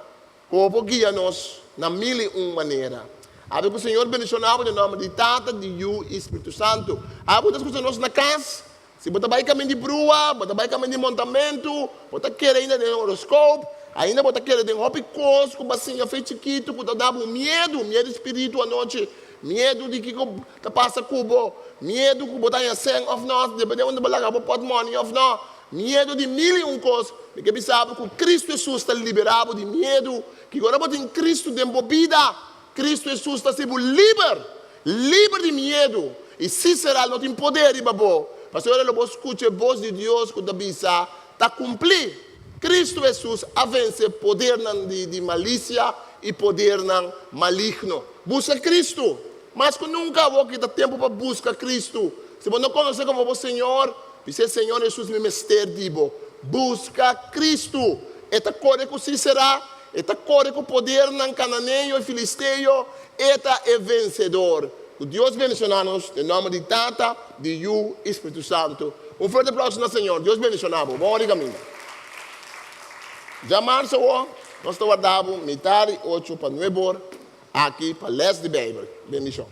Ku bo por guia nos na mil i un manera. Awe ku Señor bendishoná bo den nòmber di Tata, di Yu i Spiritu Santu. Awe ku ta skucha nos na kas, si bo ta bai kamin di brua, bo ta bai kamin di montamentu, bo ta kere ainda den horoskop, ainda bo ta kere den hopi kos ku bo a siña fe chikitu ku ta da bo miedu, miedu spiritu anochi, miedu di kiko ta pasa ku bo, miedu ku bo ta haña sèn òf nò, depende unda bo laga bo pòtmòni òf nò. Miedu di mil i un kos. Mi ke bisa bo ku Kristu Hesus ta liberá bo di miedu. Ki ora bo tin Kristu den bo bida, Kristu Hesus ta hasi bo liber, liber di miedu. I Sísera no tin poder riba bo, pasobra lo bo skucha e bos di Dios ku ta bisa, Ta kumplí! Kristu Hesus a vense podernan di malisia i podernan maligno. Buska Kristu! Mas ku nunka awor ki ta tempu pa buska Kristu. Si bo no konosé komo bo Señor, Bis'é, Señor Hesus, mi mester di bo. Buska Kristu! E ta kore ku Sísera, e ta kore ku podernan kananeo i filisteo, e ta e vensedor. Ku Dios bendishoná nos, den nòmber di Tata, di Yu i Spiritu Santu. Un fuerte aplauso na Señor. Dios bendishoná bo. Bon ora di kaminda. Djamarsa awor, nos ta warda bo mitar di ocho pa nuebor aki pa lès di Beibel. Bendishon.